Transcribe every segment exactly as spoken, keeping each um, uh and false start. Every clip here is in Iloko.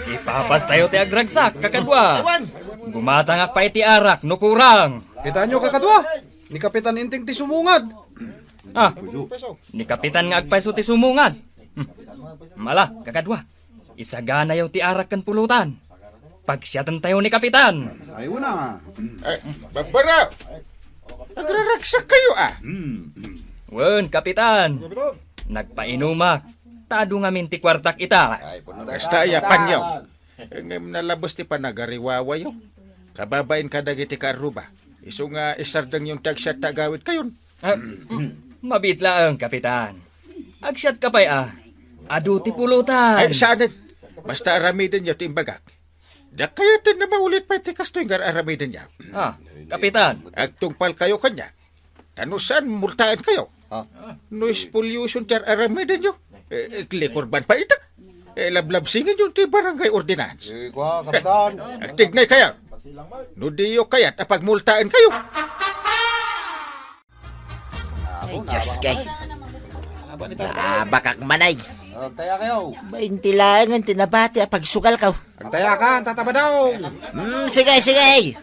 Ipapastayo ti agragsak, kakadua. Gumatangak pay ti arak no kurang. Kitaenyo, kakadua, ni Kapitan Enteng ti sumungad. Ah, ni Kapitan nga agpayso ti sumungad. Hmm. Mala, kakadua, isaganayo ti arak ken pulutan. Pagsiatentayo ni Kapitan. Ay, una. Eh, babbara! Agraragsakkayo, ah. Wen, Kapitan. Nagpainumak. Ta adu ngamin ti kuartak ita. Kasta, ayapanyo. Ngem nalabes ti panagariwawayo. Kababain kadagiti kaarruba. Isu nga isardengyon ti agsiat ta agawidkayon. Ah, mabiit laeng, Kapitan. Agsiatka pay a. Adu ti pulutan. Ay, saanen. Basta aramidenyo ti imbagak. Diak kayaten a maulit pay ti kastoy nga ar-aramidenyo. Ah, Kapitan. Agtungpalkayo kaniak. Ta no saan, multaenkayo. Ah. No spoliation ti ar-aramidenyo, eh, eh, likurban pay ita. Eh, lablabsingenyo ti barangay ordinance. Eh, kua, Kapitan. Agtignaykayo. No diyo kayat a pagmultaenkayo. Ay, Diyos kay. Naabakak manay. Agtayakayo. Bainti laengen ti nabati a pagsugalko. Agtayaka, Tata Badong. Hmm, sige, sige.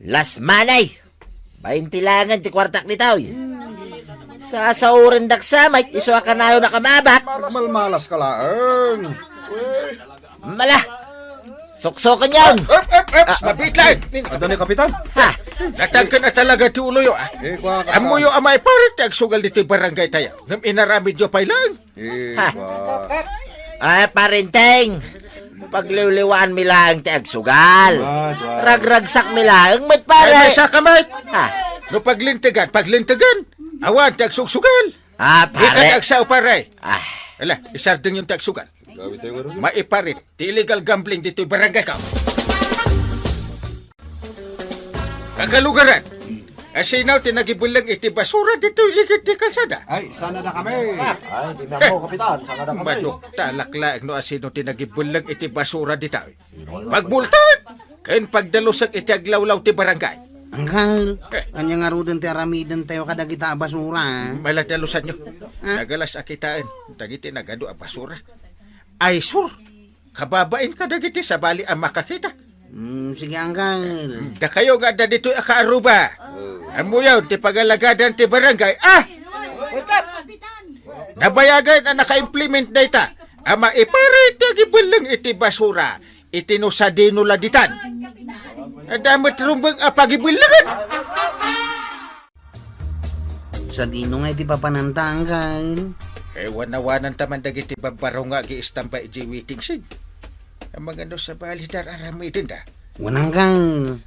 Las manay. Bainti laengen ti kuartak ditoy. Sasaorendak sa met, isu a kanayon a kamabak. Agmalmalaska laeng. Mala. Suksokenyon. Ep, ep, ep, mabiit laeng. Adda ni Kapitan? Ha? Natangken a talaga ti uloyo, ah. Eh, kua, Kapitan. Ammoyo a maiparit ti agsugal ditoy barangaytayo. Ngem inaramidyo pay laeng. Eh, Ha? kua. Ay, Pare Enteng. Pagliwliwaanmi laeng ti agsugal. Kua, kua. Ragragsakmi laeng met, pare. Ay, maysa ka met. Ha? No paglintegan, paglintegan. Awan ti agsugsugal. Ah, pare. Ika ti agsao, pare. Ah. Ala, isardengyon ti agsugal. Maiparit ti illegal gambling ditoy barangayko. Kakalugaran, asino ti nagibelleng iti basura ditoy igid ti kalsada? Ay, saan a dakami? Ay, di na mo, Kapitan. Saan a dakami? Manuktalak laeng no asino ti nagibelleng iti basura ditoy. Pagmultaek ken pagdalusek iti aglawlaw ti barangay. Angkel, Eh. ania ngaruden ti aramidentayo kadagita a basura? Maladalusanyo. Ah? Nagalas a kitaen dagiti nagadu a basura. Ay, sur. Kababain kadagiti sabali a makakita. Hmm, sige, Angkel. Dakayo nga adda ditoy a kaarruba. Ammoyon ti pagalagadan ti barangay, ah! Nabayagen a naka-implement dayta a maiparit ti agibelleng iti basura iti no sadino la ditan. Adda met rumbeng a pagibellengen. Sadino nga iti papananta, Angkel? Eh, wanawananta man dagiti babbarong nga agiistamba idiay waiting shed. Amangan no sabali ti ar-aramidenda. Wen, Angkel.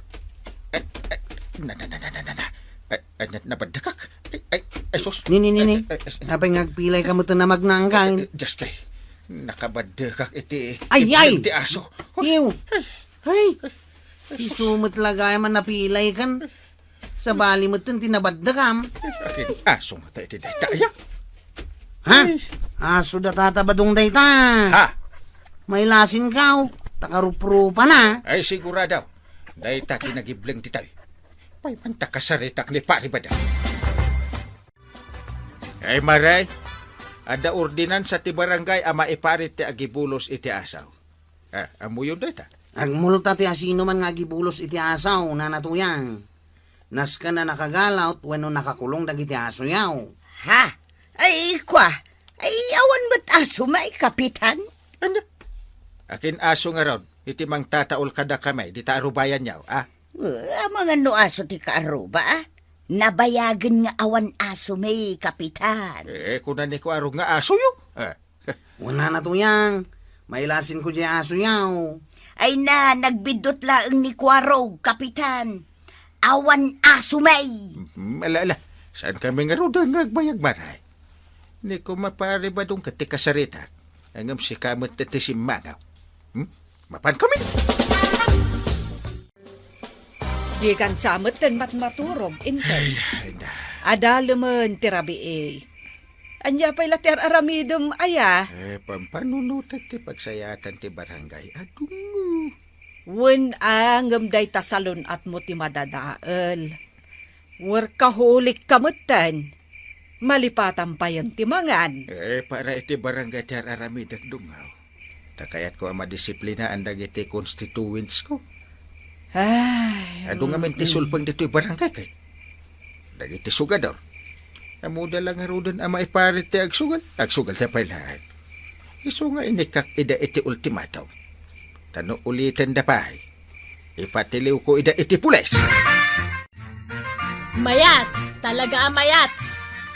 Ay, ay, na, na, na. Ay, ay, na, nabaddekak. Ay, ay, ay, sus. Ni, ni, ni, ni. Ay, ay, ay, Apay nga agpilayka met a magna, Angkel? Eh, Diyos kay, nakabaddekak iti Ay, ay! Ti aso. Iw. Ay. Ay. Isu met la gayam a napilaykan. Sabali metten ti nabaddekam. Akin aso nga ta iti dayta aya? Ha? Ay. Aso da Tata Badong dayta. Ha? Mailasinkaw, ta karuprupa na. Ay, sigurado. Dayta ti nagibleng ditoy. Pay man ta kasaritak ni Pari Badong. Ay, maray, adda ordinansa ti barangay a maiparit ti agibulos iti asaw. Ah, ammoyon dayta? Agmulta ti asinoman nga agibulos iti asaw, Nana Tuyang. Nasken a nakagalawt wenno nakakulong dagiti asoyo. Ha? Ay, kua, ay, awan met asom, ay, Kapitan? Ania? Akin aso ngarud, iti mangtataol kadakami, dita arubayanyo, ah? Eh, amangan no aso ti kaarruba, ah? Nabayagen nga awan asom, ay, Kapitan. Eh, kuna ni Kuarog nga asoyo? Ah. Wen, Nana Tuyang, mailasinko diay asoyo. Ay na, nagbiddut laeng ni Kuarog, Kapitan. Awan asom, ay. Mm, ala, ala. Saankami ngaruden nga agbayag, maray? Ni koma Pari Badong ket ti kasaritak. Ngem sika met ti simmangaw. Hmm? Mapankami? Dikan sa metten matmaturog, Intoy. Ay, ay, na. Adalemen ti rabii. Ania pay la ti ar-aramidem, aya? Eh, pampanunotek ti pagsayaatan ti barangay. Adungo. Wen a, ngem dayta salun-atmo ti madadael. Workaholic ka metten. Malipatan payen ti mangan. Eh, para iti barangay ti ar-aramidek, Dungaw. Ta kayatko a madisiplinaan dagiti constituents ko. Ay, Adu ngamin ti mm. sulpeng ditoy barangay kay dagiti sugador. Ammoda la ngaruden a maiparit ti agsugal, agsugalda pay laeng. Isu nga inikak ida iti ultimatum. Ta no ulitenda pay, ipatiliwko ida iti pulis. Mayat! Talaga a mayat!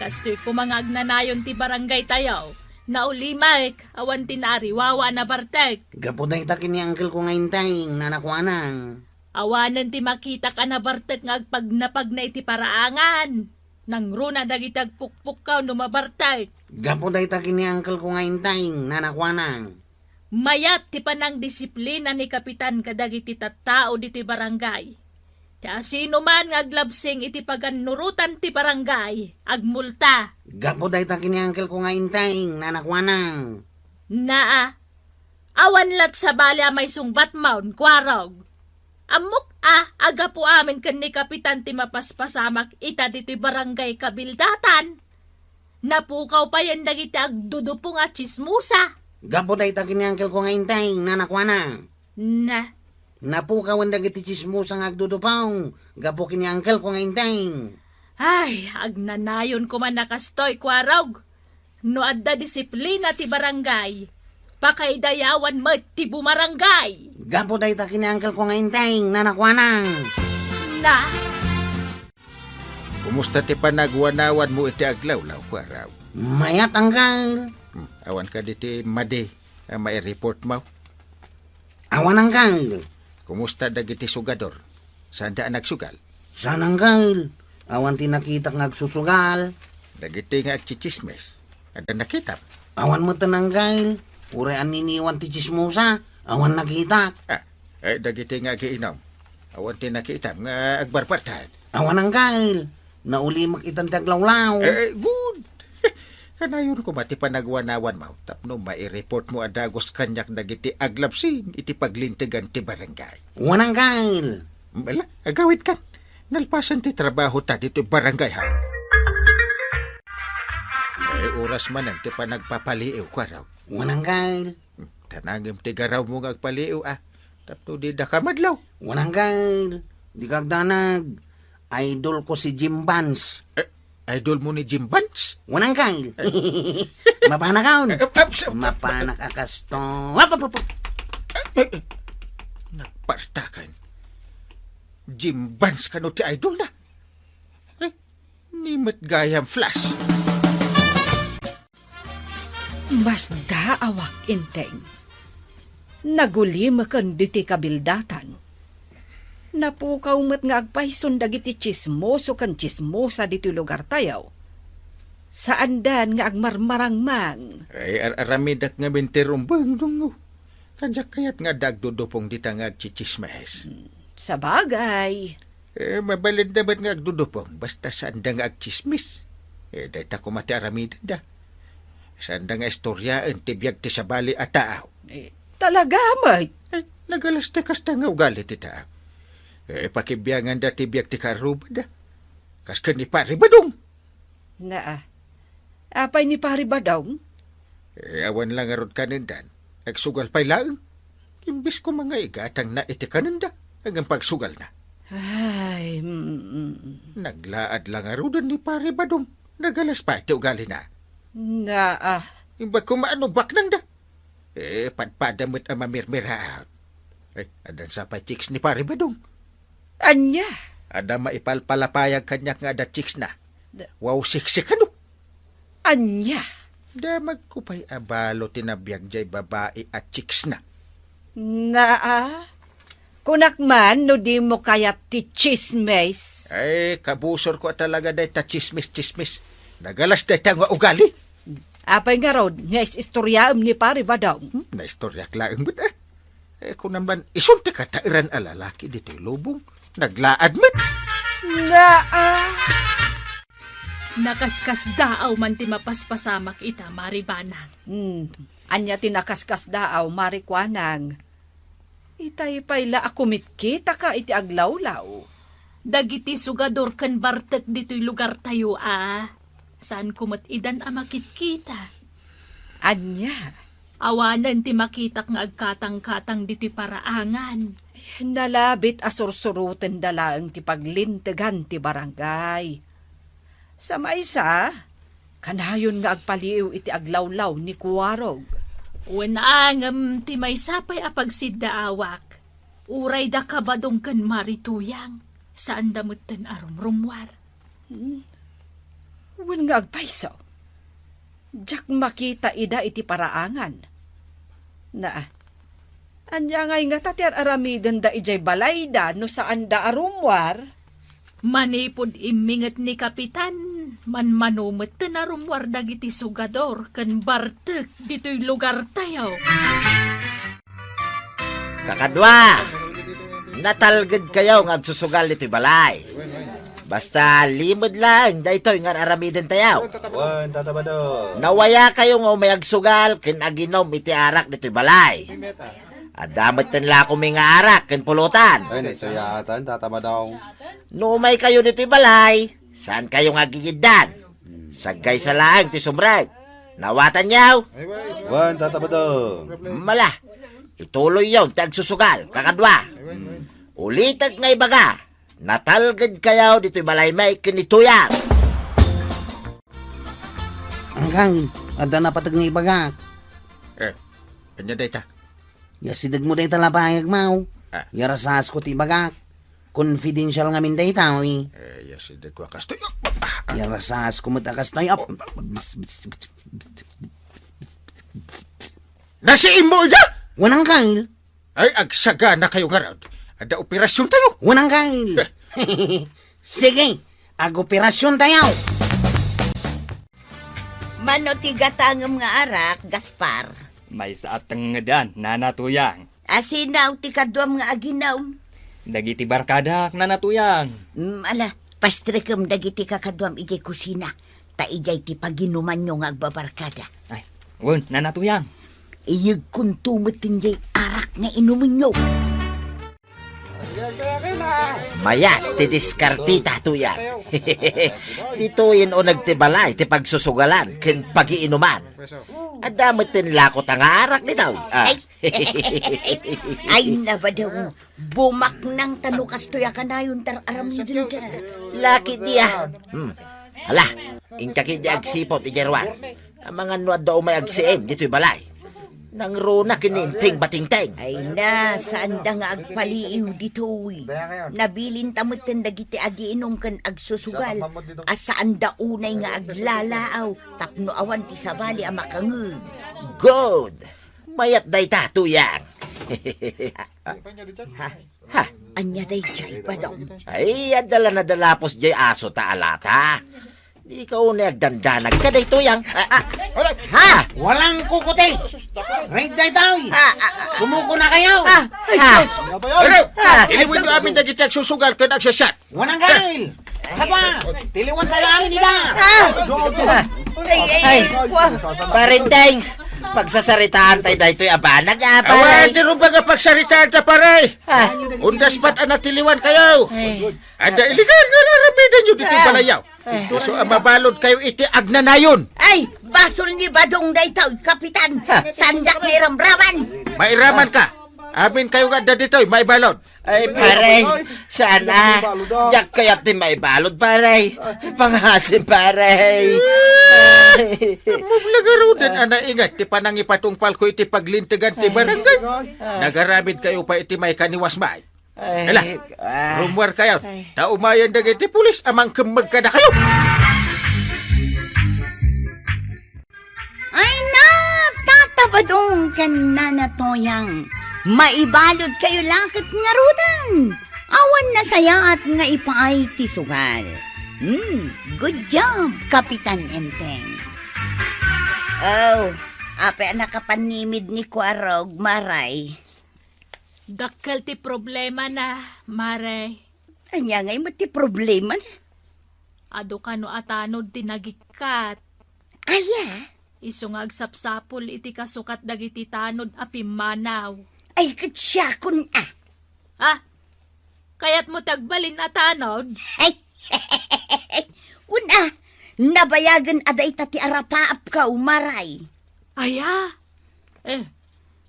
Kastoy koma nga agnanayon ti barangay tayo. Naulimek, awan ti naariwawa a nabartek. Gapu dayta ken ni uncle ko nga Enteng, nanakuanang. Awanen ti makitak a nabartek nga agpagnapagna iti paraangan. Nangruna dagiti agpukpukkaw no mabartek. Gapu dayta ken ni uncle ko nga Enteng, nanakuanang. Mayat ti panangdisiplina ni Kapitan kadagiti tattao ditoy barangay. Ti asinoman nga aglabsing iti pagannurotan ti barangay, agmulta. Gapu dayta ken ni uncle ko nga Enteng, nanakuanang. Naa, awan lat sabali a maisungbatmon, Kuarog. Ammok a, agapu amin ken ni Kapitan ti mapaspasamak ita ditoy barangay kabildatan. Napukaw payen dagiti agdudupong a tsismosa. Gapu dayta ken ni uncle ko nga Enteng, nanakuana. Na. Napukawen dagiti tsismosa nga agdudupong gapu ken ni uncle ko nga Enteng. Ay, agnanayon koma a kastoy, Kuarog. No adda disiplina ti barangay, pakaidayawan met ti bumarangay. Gapu dayta ken ni uncle ko nga Enteng, nanakuana. Na. Kumusta ti panagwanawanmo iti aglawlaw, Kuarog? Mayat, uncle. Hmm, awan kadi ti madi a maireportmo? Awan, uncle. Kumusta dagiti sugador? Saanda a nagsugal? Saan, uncle. Awan ti nakitak nga agsusugal. Dagiti nga agtsitsismis, adda nakitam? Awan metten, uncle. Uray anniniwan ti tsismosa, awan nakitak. Ah, eh, dagiti nga agiinom, awan ti nakitam nga agbarbartek? Awan, uncle. Naulimek itan ti aglawlaw. Eh, eh, good. Kanayon koma ti panagwanawanmo tapno maireportmo a dagus kaniak dagiti aglabsing iti paglintegan ti barangay. Wen, uncle. Bala, agawidkan. Nalpasen ti trabahota ditoy barangay, ha? Ay, oras manen ti panagpapaliiw, Kuarog. Wen, uncle. Tanangem ti garawmo nga agpaliiw, a. Tapno didaka madlaw. Wen, uncle. Dika agdanag. Idol ko si Jim Vance. Eh, idol mo ni Jim Vance? Wen, uncle. Mapanak, a. Eh, eh, eh, Mapanak a kasto. Ap, ap, ap, ap. Eh, eh, nagpartakan. Jim Vance kano ti idol na? Eh, ni met gayam flash. Masdaawak, Enteng. Nagulimeken ditoy kabildatan. Napukaw met nga agpayson dagiti tsismoso ken tsismosa ditoy lugartayo. Saandan nga agmarmarangmang. Ay, ar-, aramidek ngamin ti rumbeng, Dungo. Kadiak kayat nga adda agdudupong dita nga agtsitsismis. Hmm, sabagay. Eh, mabalin da met nga agdudupong, basta saanda nga agtsismis. Eh, dayta koma ti aramidenda. Saanda nga istoriaen ti biag ti sabali a tao. Eh, talaga met? Eh, nagalas ti kasta nga ugali ti tao. Eh, pakibianganda ti biag ti kaarrubada. Kas ken ni Pari Badong. Naa. Apay ni Pari Badong? Eh, awan la ngarud kanendan. Agsugal pay laeng. Imbes koma nga igatangna iti kanenda, ngem pagsugalna. Ay, mm, mm. Naglaad la ngaruden ni Pari Badong. Nagalas pay ti ugalina. Naa. Imbag koma no baknangda. Eh, padpada met a mamirmiraat. Eh, addan sa pay chicks ni Pari Badong. Ania? Adda maipalpalapayag kaniak nga adda chicks na. Da- Wow, sexy kano. Ania? Damagko pay a balo ti nabiag jay babai a chicks na. Naa? Kunak man no dimo kayat ti chismis. Ay, kabusorko a talaga dayta chismis-chismis. Nagalas dayta nga ugali. Apay ngarud nga is-istoriaem ni Pari Badong? Hmm, naistoriak laeng met, eh. Eh, kunam lan, isun ti kataeran a lalaki ditoy lubong. Naglaad met. Naa. Nakaskasdaaw man ti mapaspasamak ita, Mari Banang. Hmm, ania ti nakaskasdaaw, Mari Kuanang? Itay pay la a kumitkitaka iti aglawlaw. Dagiti sugador ken bartek ditoy lugartayo a, saanko met idan a makitkita. Ania? Awanen ti makitak nga agkatangkatang ditoy paraangan. Nalabit a sursurotenda laeng ti paglintegan ti barangay. Sa maysa, kanayon nga agpaliiw iti aglawlaw ni Kuarog. Wen, ngem ti maysa pay a pagsiddaawak, uray da Kabadong ken Mari Tuyang, saanda metten a rumrummuar. Hmm. Wen nga agpayso. Diak makita ida iti paraangan. Na, ania ngay ngata ti ar-aramidenda idiay balayda no saanda a rummuar? Manipud imminget ni Kapitan, manmano metten a rummuar dagiti sugador ken bartek ditoy lugartayo. Kakadua, natalgedkayo nga agsusugal ditoy balay. Basta limed laeng daytoy nga ar-aramidentayo. Wen, Tata Badong. Nawayakayo nga umay agsugal ken aginom iti arak ditoy balay. Adda metten la kami nga arak ken pulutan. Ay, nagsayaatan, Tata Badong. No umaykayo ditoy balay, saankayo nga agigiddan. Saggaysa laeng ti sumrek. Nawatanyo? Wen, Tata Badong. Mala, ituloyyon ti agsusugal, kakadua. Ulitek nga ibaga, natalgedkayo ditoy balaymi ken ni Tuyang. Anggang, adda napateg nga ibagak. Eh, ania dayta? Ya sidegmo dayta la payagmo. Ah. Ya rasasko ti ibagak. Confidential ngamin dayta, oy. Eh, ya sidegko a kastoy. Ah, ah. Ya rasasko met a kastoy. Ap-, Nasiimmo ida? Wen, Angkel. Ay, agsaganakayo ngarud. Adda operasiontayo. Wen, Angkel. Eh. Sige, agoperasiontayo. Mano ti gatangem nga arak, Gaspar? Maysa a tengngedan, Nana Tuyang. Asino ti kaduam nga aginom? Dagiti barkadak, Nana Tuyang. Mm, ala, pastrekem dagiti kakaduam idiay kusina, ta idiay ti paginumanyo nga agbabarkada. Ay, wen, Nana Tuyang. Iyegkonto met diay arak nga inumenyo. Mayat ti diskarteta, Tuyang. Ditoyen uneg ti balay ti pagsusugalan ken pagiinuman. Adda met ti lakota nga arak ditoy. Ah. Ay, ay, nabadong. Bumaknang ta no kastoy a kanayon ti ar-aramidenta. Laki dia. Hmm. Ala, inka ketdi agsiput idiay ruar. Amangan no adda umay agsiim ditoy balay. Nangruna ken ni Enteng Batingteng. Ay na, saanda nga agpaliiw ditoy. Nabilinta metten dagiti agiinum ken agsusugal a saanda unay nga aglalaaw tapno awan ti sabali a makangngeg. Good! Mayat dayta, Tuyang. Ha? Ha? Ania daydiay, Badong? Ay, adda la nadalapos diay aso ta alata. Dika unay agdandanag kadaytoy, Tuyang. Ah, ah. Ha? Walang kukuti. Raid daytoy. Ah, ah, ah. Sumuko na kayo. Ah, ay, ha? Sus. Ano? Ah, ay, tiliwen sus. Amin dagiti agsusugal ken agsasat. Wanang gail. Kaba, tiliwan tayo amin ida. Ah! Ay, ay, ay, ay, kwa. Parenteng, pagsasaritaan tayo daytoy a banag, ah, pare. Awan, ti rumba nga pagsaritaan ta, pare. Ah. Undas pat a natiliwan kayo. Ay. Adda illegal nga aramiden nyo ditoy balayaw. Ay. Isu a mabalod kayo iti agnanayon. Ay, basol ni Badong daytoy, Kapitan. Ha? Sandak nga iramraman. Mairaman ka. Amin kayo nga adda ditoy, maibalod. Ay, pare, saan a? Diak kayat ti maibalod, pare. Pangasim, pare. Ay. Mumlagaruden a naingat ti panangipatungpalko iti paglintegan ti barangay. Nagaramid kayo pa iti maikaniwas, may. Ay, ala, ah. Rummuar kayo. Ay. Ta umayen dagiti pulis a mangkemmeg kadakayo. Ay na, Tata Badong ken Nana Toyang, maibalod kayo la ket ngaruden. Awan nasayaat nga ipaay ti sugal. Hmm, good job, Kapitan Enteng. Oh, apay a nakapanimid ni Kuarog, Maray? Dakkel ti problemana, Mare. Ania ngay met ti problemana? Adu kano a tanod ti nagikkat. Aya? Isu nga agsapsapul iti kasukat dagiti tanod a pimmanaw. Ay, ket siakon a. Ah? Kayatmo ti agbalin a tanod? Ay, un a, nabayagen a dayta ti arapaapko, Maray. Aya? Eh,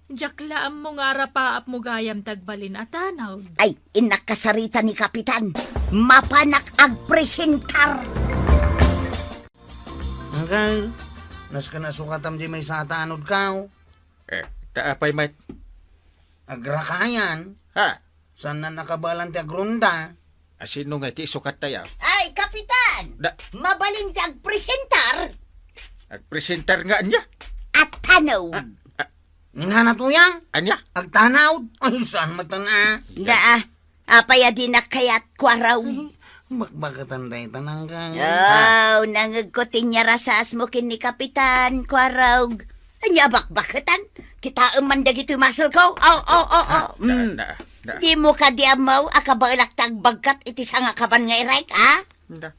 diak la ammo nga arapaapmo gayam ti agbalin a tanod. Ay, innak kasarita ni Kapitan. Mapanak agpresentar. Angkel, nasken a sukatam diay maysa a tanod, kaw? Eh, ta apay met? Agrakayan. Ha? Saan na nakabaelan ti agronda? A, sino nga iti isukat tayo? Ay, Kapitan! Da- Mabalin ti agpresentar? Agpresentar nga ania? A tanod. Ah, ah. Ni Nana Tuyang? Ania? Agtanod? Ay, saan matan a? Da, ah. Apay a dinak kayat, Kuaraw? Ay, bakbaketan dayta, Angkel. Oh, nangegko ti inyarasasmo ken ni Kapitan, Kuaraw. Ania bakbaketan? Kitaem man dagitoy muscle ko. Oh, oh, oh, oh. Ah, da, Mm. da, da. Dimo kadi ammo a kabaelak ti agbagkat iti sangakaban nga irek, ha? Da.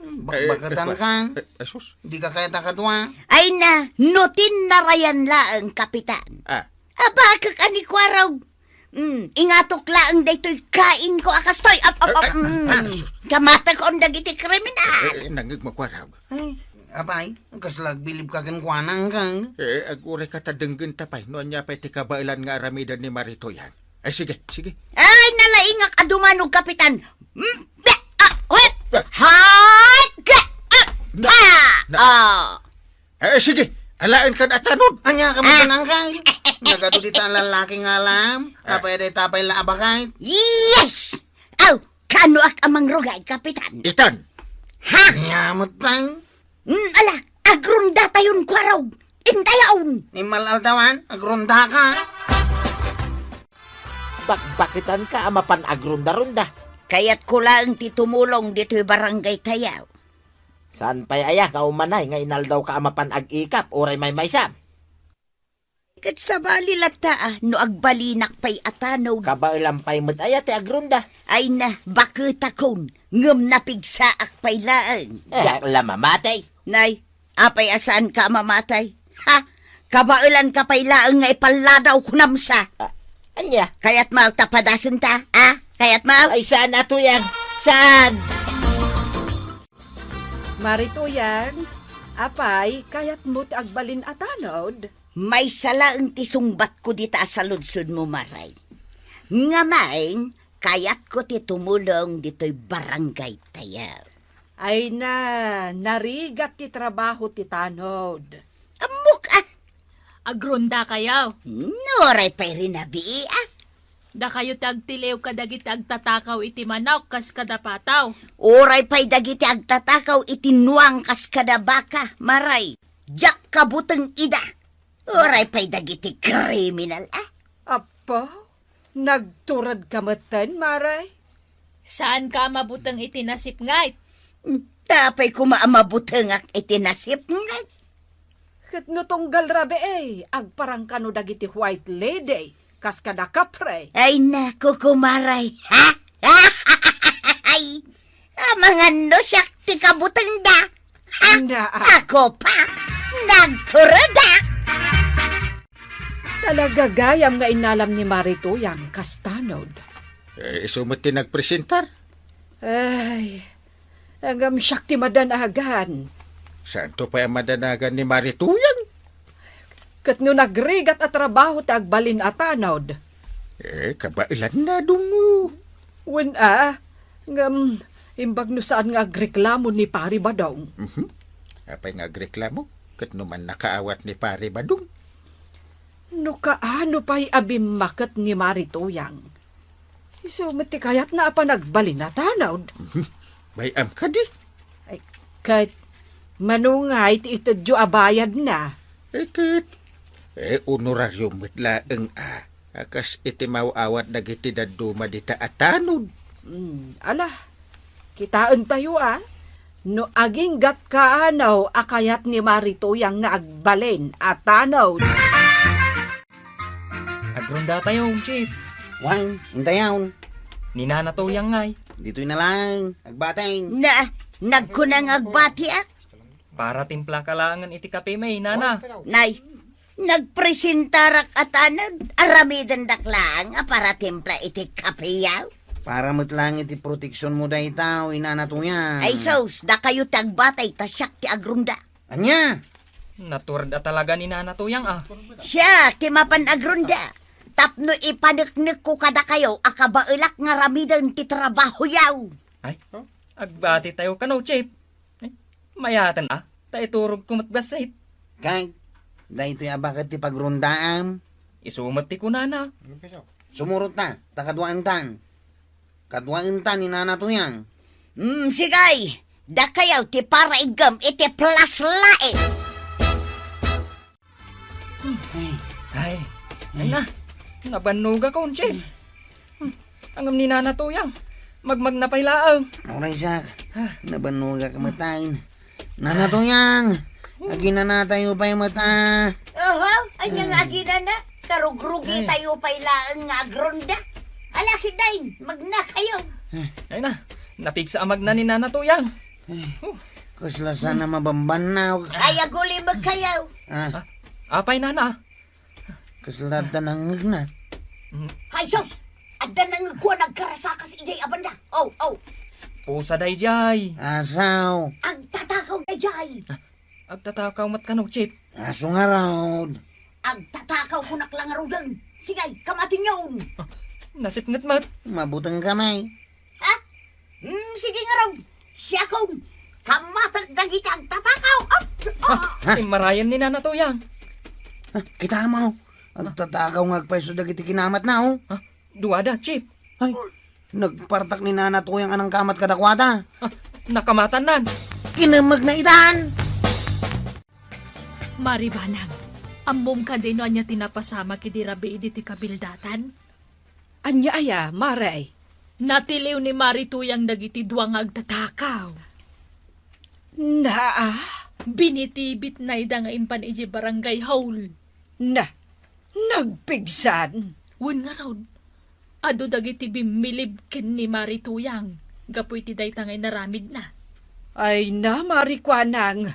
Bakbaketan Eh, eh, ka. Eh, eh, sus. Dika kayat a kadua. Ay na, no tinnarayan laeng, Kapitan. Ah. Abakek a ni Kuaraw. Mm, ingatok laeng daytoy kainko a kastoy. Ap, ap, ap, Ay, ay, mm. ay, sus. Kamatekon dagiti kriminal. Eh, eh, nangngegmo, Kuaraw. Ay, apay, kasla agbilibka kenkuana, Angkel? Eh, aguray ka ta denggenta pay no ania pay ti kabaelan nga aramiden ni Maritoyan. Ay, sige, sige. Ay, nalaingak a dumanog, Kapitan. Mm, ah, ah, wait. Ah. Hay! Ga-, ah, Na-, ah. na- Ah. Eh, sige, alaenkan a tanod. Ania ka Ah. magunang ka? Nagadu dita a lalaki nga alam. Ah. Apay dayta pay la a bakay? Yes! Aw, kanoak a mangrugay, Kapitan? Itan. Ha? Ania met tayo? Mm, ala, agrunda tayon, Kuaraw. Indayon. Ni mal-aldawan, agrunda ka. Bakbaketan ka a mapan agrunda-runda. Kayatko laeng ti tumulong ditoy barangay tayo. Saan pay aya nga umanay nga inaldawka a mapan ag-ikap uray maymaysa? Ket sabali latta a no agbalinak pay a tanod. Kabaelan pay met aya ti agrunda? Ay na, baketakon, ngem napigsaak pay laeng. Eh, diak la mamatay. Nay, apay a saanka a mamatay? Ha? Kabaelanka pay laeng nga ipalladaw kunam sa. Ah, ania? Kayatmo ta padasenta, ha? Kayatmo? Ay, saan a Tuyang? Saan? Mari Tuyang, apay, kayatmo ti agbalin a tanod? Maysa laeng ti sungbatko dita a saludsodmo, Maray. Ngem, kayatko ti tumulong ditoy barangay tayo. Ay na, narigat ti trabaho ti tanod. Ammok, ah. Agrunda kayo. Hmm, uray pay rinabii, ah. Dakayo ti agtiliw kadagiti agtatakaw iti manok kas kada pataw. Uray pay dagiti agtatakaw iti nuang kas kada baka, Maray. Diak kabuteng ida. Uray pay dagiti kriminal, ah. Apo, nagturedka metten, Maray? Saanka a mabuteng iti nasipnget? Hmm, apay koma a mabutengak iti nasipnget? Ket no tunggal rabii, agparang kano dagiti white lady, kas kada kapre. Ay, naku, kumaray. Ha? Ay, amangan no siak ti kabutengda. Ha? Na, ah. Ako pa, nagturedak. Talaga gayam nga inalam ni Mari Tuyang, kas tanod. Eh, isu met ti nagpresentar? Ay, ngem siak ti madanagan. Saanto pay a madanagan ni Mari Tuyang? Ket no nagrigat a trabaho ti agbalin a tanod? Eh, kabaelanna, dungo. Wen a, ngem imbag no saan nga agreklamo ni Pari Badong. Mhm. Apay nga agreklamo? Ket no man nakaawat ni Pari Badong? No kaano pay a bimmaket ni Mari Tuyang? Isu met ti kayatna a panagbalin a tanod. Mhm. Bay-am kadi? Ay, ket mano ngay ti itedyo a bayadna? Eh, ket, eh, honorario met laeng a, a kas iti maaw-awat dagiti dadduma dita a tanod. Hmm, ala, kitaentayo a, no aginggat kaano a kayat ni Mari Tuyang nga agbalin a tanod. Agrunda tayo, Chief. Wan, indayon. Ni Nana Tuyang ngay. Ditoy na lang, agbateng. Na, nagkuna nga agbati, ah. Para timpla ka laengen iti kape, may, Nana. Nay, nagpresentarak a tanod, aramidendak laeng a para timpla iti kape, yaw. Para met laeng iti proteksyon mo dayta, o inana Tuyang. Ay, sus, dakayo ti agbatay, ta siak ti agrunda. Ania? Naturad a talaga ni Nana Tuyang, a. Siak ti mapan agrunda. Tapno ipaneknekko kadakayo a kabaelak nga aramiden ti trabahoyo. Ay, agbatitayo kano, Chief. Ay, mayaten a, ta iturogko met bassit. Kag, daytoy a baket ti pagrundaam. Isu met ti kunana. Sumurot ta, ta kaduaentan. Kaduaentan ni Nana Tuyang. Mm, sige, dakayo ti paraiggem iti flashlight. Ay. Ay, ay na. Nabannogakon, Chief. Hmm. Ngem ni Nana Tuyang, magmagna pay laeng. Uray siak. Ah. Nabannogak met. Nana Tuyang, aginanatayo pay met a. Oho, ania nga aginana? Karugrugitayo pay laeng nga agrunda. Ala, kitaen, magnakayo. Ay na, napigsa a magna ni Nana Tuyang. Huh. Kasla saan a mabambannaw. Ay, agulimekkayo. Ah. Ah, apay, Nana? Kasla adda nangngegna. Mm. Ay, sus! Adda nangngegko a nagkarasakas idiay a banda. Oh, oh. Pusa daydiay. Asaw. Agtatakaw daydiay. Ah, agtatakaw met kano, Chief? Asu ngarud? Agtatakaw kunak la ngaruden. Sige, kamatenyon. Ah, nasipnget met. Mabuteng kami. Ha? Hmm, sige ngarud. Siakon, kamatek dagiti agtatakaw. Ah, ah. Ha? Immarayen ni Nana Tuyang. Ah, kitaem, agtatakaw nga agpayso dagiti kinamatna, oh. Ah, duada, Chief. Ay, nagpartak ni Nana Tuyang a nangkamat kadakuada. Ah, nakamatannan. Kinemmegna itan. Mari Banang, ammom kadi no ania ti napasamak idi rabii ditoy kabildatan? Ania aya, Mare? Natiliw ni Mari Tuyang dagiti dua nga agtatakaw. Naa? Binitibitna ida nga impan idiay barangay hall. Na, nagpigsan? Wen ngarud, adu dagiti bimmilib ken ni Mari Tuyang gapu iti dayta nga inaramidna. Ay na, Mari Kuanang,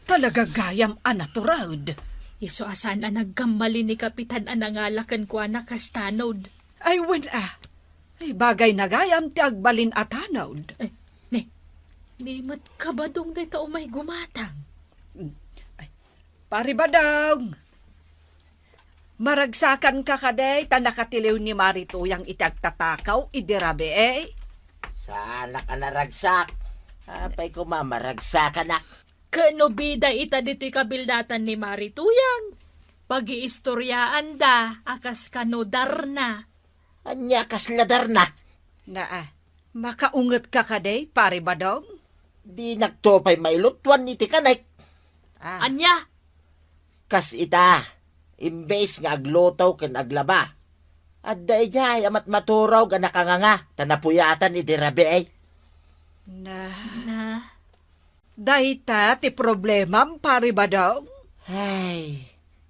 talaga gayam a naturod. Isu a saan a nagkammalin ni Kapitan a nangala kenkuana kas tanod. Ay, wen a. Ay, bagay na gayam ti agbalin a tanod. Ay, ni, ni met kabadong dayta umay gumatang. Ay, Pari Badong! Maragsakanka kadi ta nakatiliw ni Mari Tuyang iti agtatakaw idi rabii? Saanak a naragsak. Apay koma maragsakanak? Ket no bida ita ditoy kabildatan ni Mari Tuyang, pagiistoriaanda a kas kano darna. Ania kasla darna? Naa, makaungetka kadi, Pari Badong? Dinakto pay mailutwan iti kanek. Ah. Ania? Kas ita, imbes nga agluto ken aglaba, adda idiay a matmaturog a nakanganga ta napuyatan idi rabii. Na. Na. Dayta ti problemam, Pari Badong? Ay,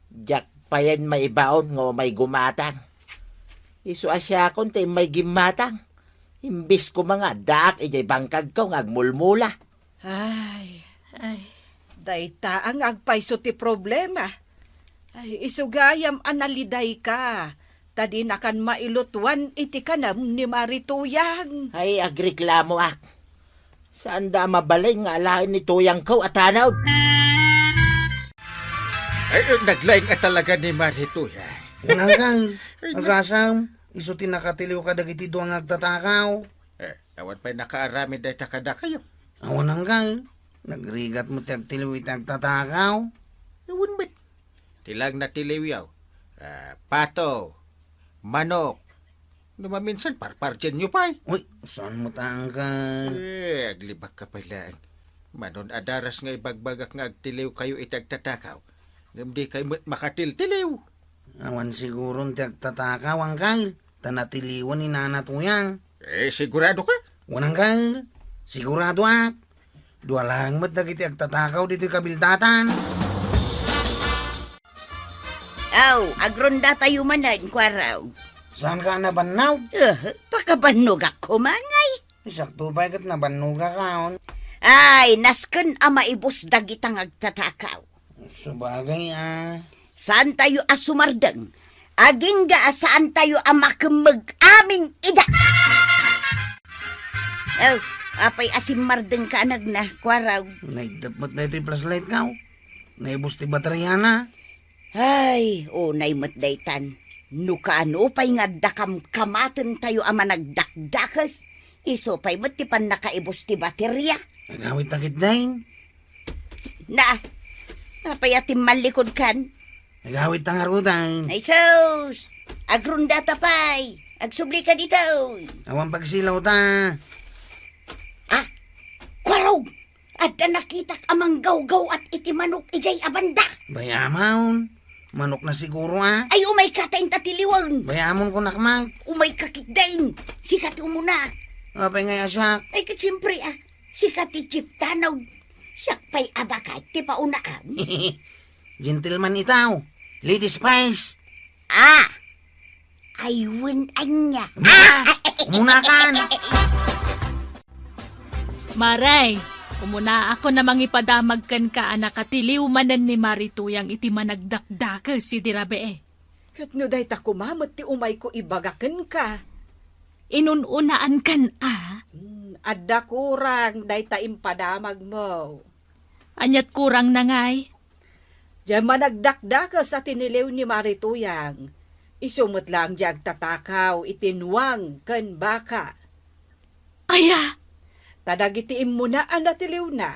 diak payen maibaon nga umay gumatang. Isu a siakon ti immay gimmatang. Imbes koma nga addaak idiay bangkagko nga agmulmula. Ay. Ay. Dayta nga agpayso ti problema. Ay, isu gayam a nalidayka, ta dinakan mailutwan iti kanem ni Mari Tuyang. Ay, agreklamoak. Saanda a mabalin nga alaen ni Tuyangko a tanod. Ay, naglaing a talaga ni Mari Tuyang. Unang kang, Ay, na- agasam, isu ti nakatiliw kadagiti dua nga agtatakaw. Eh, awan pay nakaaramid dayta kadakayo. Awan anggal. Nagrigat met ti agtiliw iti agtatakaw. Awan met. Ti lang natiliwyo, ah, pato, manok. No maminsan, parpartienyo pay. Uy, saan met anggal? Eh, aglibakka pay laeng. Manon a daras nga ibagbagak nga agtiliwkayo iti agtatakaw, ngem dikay met makatiltiliw. Awan siguron ti agtatakaw, anggal. Ta natiliwan ni Nana Tuyang. Eh, siguradoka? Wen, anggal. Siguradoak. Dua laeng met dagiti agtatakaw ditoy kabildatan. Aw, agrundatayo manen, Kuarog. Saanka a nabannog? Eh, pakabannogak koma ngay. Sakto pay ket nabannogakon. Ay, nasken a maibus dagita nga agtatakaw. Sabagay, ah. Saantayo a sumardeng. Agingga a saantayo a makemmeg amin ida. Oh, apay a simmardengka a nagna, Kuarog? Naiddep met daytoy flashlight, kaw. Naibus ti bateriana. Ay, unay met daytan. No kaano pay nga adda kamkamatentayo a managdakdakes, isu pay met ti pannakaibus ti bateria. Agawidta ketdin. Na, apay a timmallikudkan? Agawidta ngaruden. Ay sus! Agrondata pay! Agsublika ditoy! Awan pagsilawta. Ah! Kuarog! Adda nakitak a manggawgaw-at iti manok idiay a banda. Bay-amon. Manokna siguro, a. Ay, umayka ta inta tiliwen. Bay-amon, kunak met. Umayka ketdin. Sika ti umuna. Apay ngay a siak? Ay, ket siempre, a. Sika ti chief tanod. Siak pay a bakat ti paunaan. Gentleman itaw. Ladies first. Ah! Ay, wen ania. Umuna. Ah! Umunakan. Maray, umunaakon a mangipadamag kenka a nakatiliw manen ni Mari Tuyang iti managdakdakes idi rabii. Ket no dayta koma met ti umayko ibaga kenka. Inun-unaankan a? Hmm, adda kurang dayta impadamagmo. Aniat kurangna ngay? Diay managdakdakes a tiniliw ni Mari Tuyang, isu met laeng diay agtatakaw iti nuang ken baka. Aya? Ta dagiti immuna a natiliwna,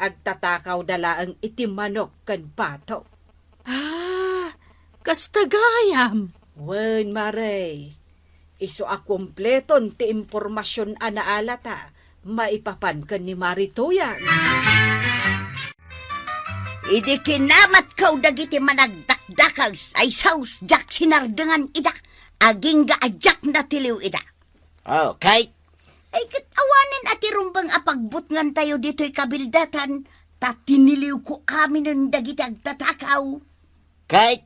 agtatakawda laeng iti manok ken pato. Ah, kasta gayam. Wen, Mare. Isu a kumpleton ti impormasion a naalata maipapan ken ni Mari Tuyang. Idi kinamatko dagiti managdakdakes, ay saus, diak sinardengan ida, agingga a diak natiliw ida. Oh, Kate? Ay, ket awanen a ti rumbeng a pagbutngantayo ditoy kabildatan, ta tiniliwko aminen dagiti agtatakaw. Kate?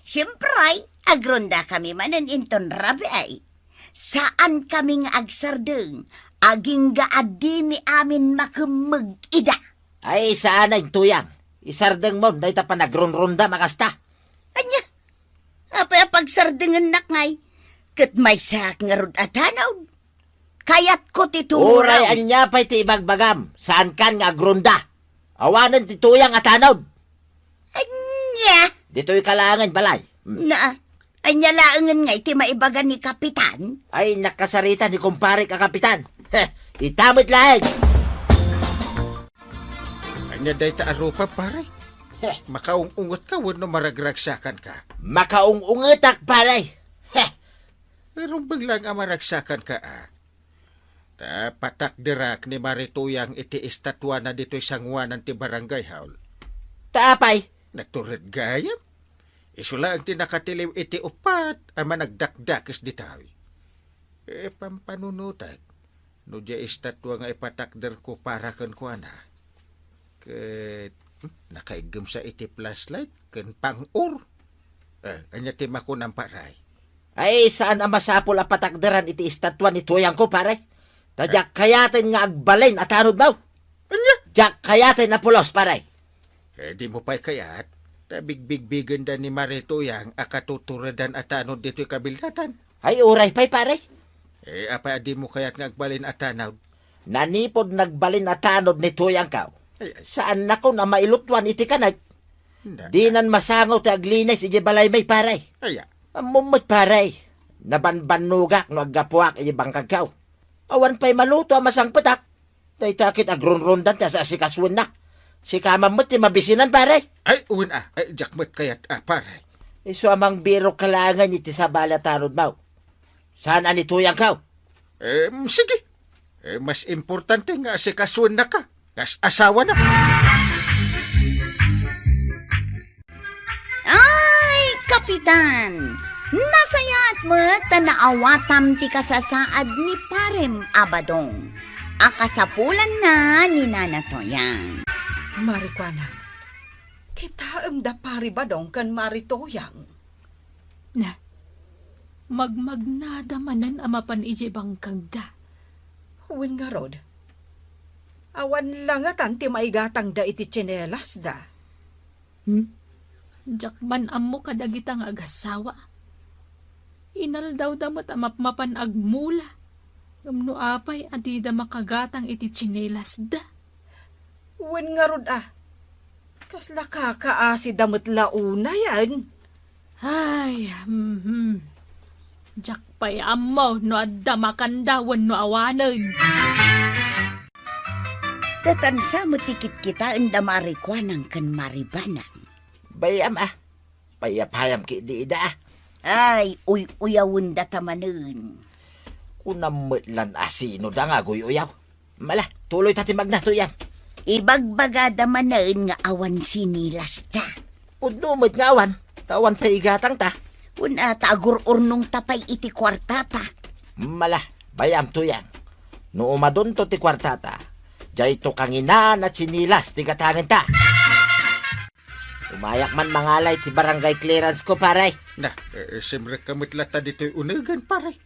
Siempre, agrondakami manen inton rabii. Saankami nga agsardeng, agingga a dimi amin makemmeg ida. Ay, saan a Tuyang. Isardengmon dayta panagrunrondam a kasta. Ania? Apay a pagsardengennak ngay? Ket maysaak ngarud a tanod. Kayatko ti tumuraw. Uray ania pay ti ibagbagam, saankan nga agronda. Awanen ti Tuyang a tanod. Ania? Ditoyka laengen balay. Hmm. Na, ania laengen ngay ti maibaga ni Kapitan? Ay, nakasarita ni kumparek a Kapitan. Heh, ita met laeng. Ania dayta a rupa, pare? Heh. Makaung-ungetka wenno maragragsakanka? Makaung-ungetak, pare. Heh. Rumbeng laeng a maragsakanka, a. Ta patakderak ni Mari Tuyang iti estatuana ditoy sangoanan ti barangay hall. Ta apay? Natured gayam. Isu laeng ti nakatiliw iti upat a managdakdakes ditoy. E, pampanunotek. No diay estatua nga ipatakderko para kenkuana. Ket, hmm, nakaiggemsa iti flashlight ken pang-or. Eh, ania ti makunam, pare? Ay, saan a masapul a patakderan iti estatua ni Tuyangko, pare. Ta diak kayaten nga agbalin a tanodmo. Ania? Diak kayaten a pulos, pare. Eh, dimo pay kayat, ta bigbigbigenda ni Mari Tuyang a katuturedan a tanod ditoy kabildatan. Ay, uray pay, pare. Eh, apay a dimo kayat nga agbalin a tanod? Nanipod nagbalin a tanod ni Tuyangko, ay, ay, saannakon a mailutuan iti kanek. Nda-, dinan masango ti aglinis idiay balaymi, pare. Aya. Ammom met, pare. Nabanbannogak no aggapuak idiay bangkagko. Awan pay maluto a masangpetak. Dayta ket agrunrundan ti as-asikasuenna. Sika man met ti mabisinan, pare. Ay, wen a. Ay, diak met kayat a, pare. Isu a mangbirok ka laengen iti sabali a tanodmo. Saan a ni Tuyangko? Em, sige. Eh, mas importante nga asikasuennaka kas asawana. Ay, Kapitan! Nasayaat met ta naawatam ti kasasaad ni Parem a Badong a kasapulanna ni Nana Toyang. Marikuana, kitaem da Pari Badong ken Mari Toyang. Na, magmagnada manen a mapan idiay bangkagda. Wen ngarud, awan la ngatan ti maigatangda iti tsinelasda. Hmm? Diak man ammo kadagita nga agassawa. Inaldawda met a mapmapan agmula. Ngem no apay a dida makagatang iti tsinelasda? Wen ngarud a, Kasla kakaasida met la unayen. Ay, mhm. Diak pay ammo no adda makanda wenno awanen. Datansa met ti kitkitaen da Mari Kuanang ken Mari Banang. Bay-am a, payapayam ketdi ida a. Ay, uy-uyawendata manen. Kunam met lan a sino da nga aguy-uyaw. Mala, tuloy ta ti magna, Tuyang. Ibagbagada manen nga awan sinilasta. Pudno met nga awan, ta awan pay igatangta. Kuna ta agur-urnongta pay iti kuartata. Mala, bay-am, Tuyang. No umadunto ti kuartata, dayto kanginana a tsinilas ti gatangenta. Umayak man mangalay ti barangay clearance ko, pare. Na, eh, simrek ka met latta ditoy unegan, pare.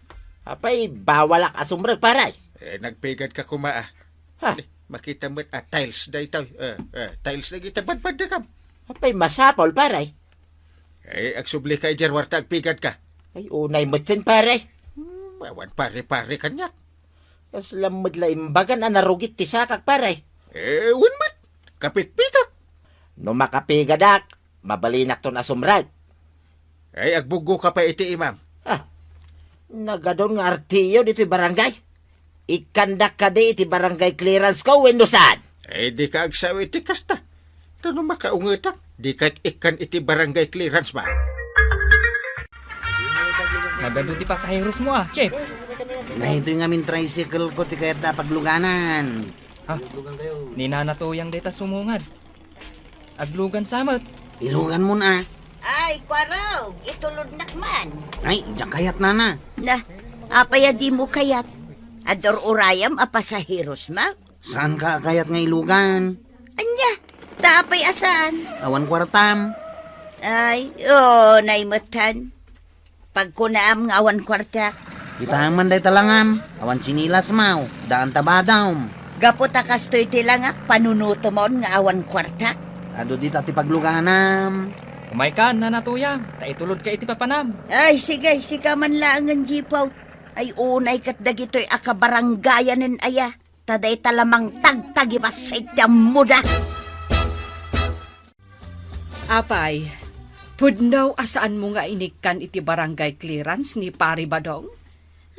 Apay, bawalak a sumrek, pare. Eh, nagpigad ka kuma, ah. Ha? Di, makita met a tiles daytoy. Eh, eh, tiles dagiti badbadda kam. Apay, masapul, pare. Eh, agsubli ka idiay warta agpigad ka. Ay, unay met ken, pare. Hmm, awan pare-pare kaniak. Kasla met la imbagan a narugit ti sakak, pare. Eh, wen met. Kapitpitak. No makapigadak, mabalinakton a sumrek. Ay, agbuggo ka pay iti imam. Ah, nagadun nga artiyo ditoy barangay. Ikkandak kadi iti barangay clearance ko wenno saan? Ay, dika agsao iti kasta. Ta no makaungetak, dika ikkan iti barangay clearance ba? Nagadu ti pasaheros mo, ah, Chief. Daytoy ngamin tricycle ko ti kayatda a pagluganan. Ha? Ni Nana Tuyang dayta sumungad. Aglugan sa met. Ilugan mon a. Ay, Kuarog, itulodnak man. Ay, diak kayat, Nana. Na, apay a dimo kayat? Adda ur-urayam a pasaheros, ma? Saanka a kayat nga ilugan? Ania, ta apay a saan? Awan kuartam. Ay, unay metten. Pagkunaam nga awan kuartak. Kitaem man dayta langam, awan tsinilas maw, daan ta badom. Gapu ta kastoy ti langak, panunotemon nga awan kuartak. Adu dita ti pagluganam. Umayka, Nana Tuyang, ta itulodka iti papanam. Ay, sige, sika man laengen, Jipaw. Ay, unay ket dagitoy a kabarangayanen aya. Ta dayta la mangtagtagibassit ti ammoda. Apay, pudno a saanmo nga inikkan iti barangay clearance ni Pari Badong?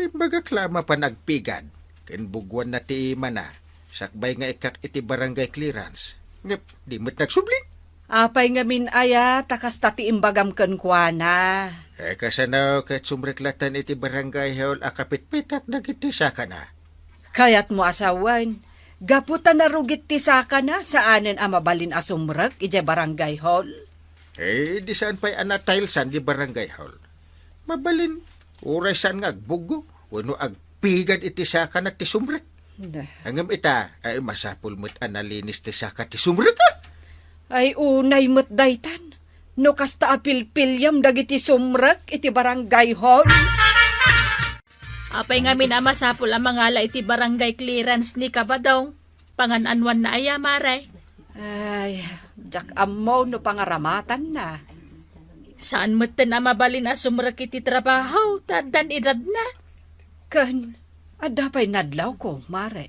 Imbagak la a mapan agpigad, ken bugwanna ti imana, sakbay nga ikkak iti barangay clearance. Ngem, di met nagsubli. Apay ngamin aya, ta kasta ti imbagam kenkuana? Eh, kasano ket sumrek latta iti barangay hall a kapitpitak dagiti sakana? Kayatmo a sawen, gapu ta narugit ti sakana, saanen a mabalin a sumrek idiay barangay hall? Eh, di saan pay a natilesan di barangay hall. Mabalin, uray saan nga agbuggo, wenno agpigad iti sakana ti sumrek. Da. Ngem ita, ay masapul met a nalinis ti saka ti sumrek, ah. Ay, unay met daytan. No kasta a pilpiliam dagiti sumrek iti barangay hall. Apay ngamin a masapul a mangala iti barangay clearance ni Kabadong? Pangan-anuanna aya, Mare? Ay, diak ammo no pangaramatanna. Saan metten a mabalin a sumrek iti trabaho, ta addan edadna. Ken, adda pay nadlawko, Mare.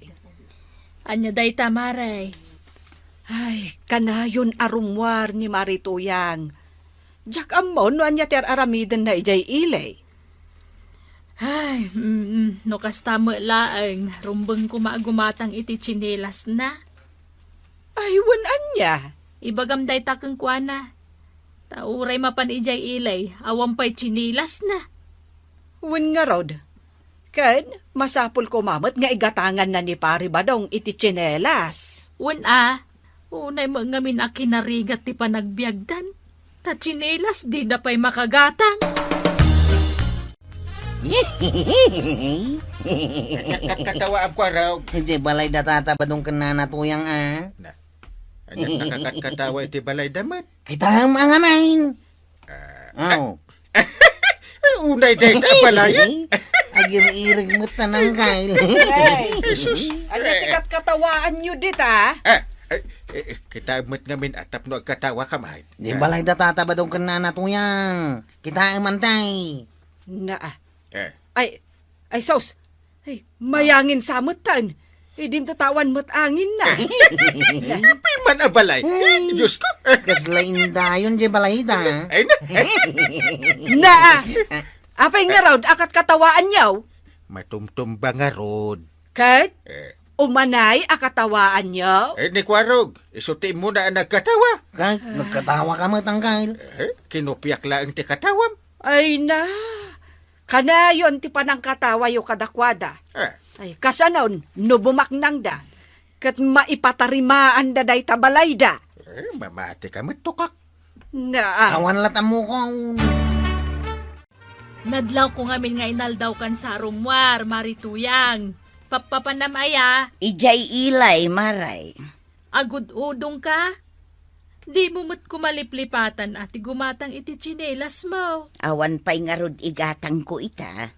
Ania dayta, Mare? Ay, kanayon a rummuar ni Mare Tuyang. Diak ammo no ania ti ar-aramidenna idiay ili. Ay, mm, no kasta met laeng, rumbeng koma a gumatang iti tsinelasna. Ay, wen ania? Ibagam dayta kenkuana. Ta uray mapan idiay ili, awan pay tsinelasna. Wen ngarud, ken masapul koma met nga igatanganna ni Pari Badong iti tsinelas. Wen a, unay met ngamin a kinarigat ti panagbiagdan. Ta tsinelas, dida pay makagatang. Ket katkatawa, Abkuarog. Idiay balay da Tata Badong ken Nana Tuyang, a. Na. Ania nakakatkatawa iti balay da met? Kitaem a ngamin. Ah. Aw. Unay dayta a balay. Agir-irig met ta nangkay. Ay, Jesus. Ania ti katkatawaanyo dita? Ah, ay, eh, eh, kitaem met ngamin a tapno agkatawa ka met. Di balay da Tata Badong ken Nana Tuyang. Kitaem man tay. Na, ah. Eh. Ay, ay, sus. Ay, mayangin sa met tan. Idinto ta awan met anginna. Apay a balay. Ay, Diyos ko. Kasla indayon diay balayda. Ay, na. Na, apay ngarud a katkatawaanyo? Matumtumba ngarud. Ket? Eh. Umanay a katawaanyo? Eh, ni Kwarog, isu ti immuna a nagkatawa. Kay, nagkatawa ka met, Angkel. Eh, kinupiak laeng ti katawam. Ay na, kanayon ti panangkatawayo kadakuada. Eh. Ay, kasanon, no bumaknangda, ket maipatarimaanda dayta balayda. Eh, mamati ka met, tukak. Na. Awan la't ammok. Nadlawko ngamin nga inaldaw kan sarummuar, Mari Tuyang. Pappapanam aya? Idiay ilay, Maray. Agud-udongka? Dimo met koma liplipatan a ti gumatang iti tsinelasmo. Awan pay ngarud igatangko ita.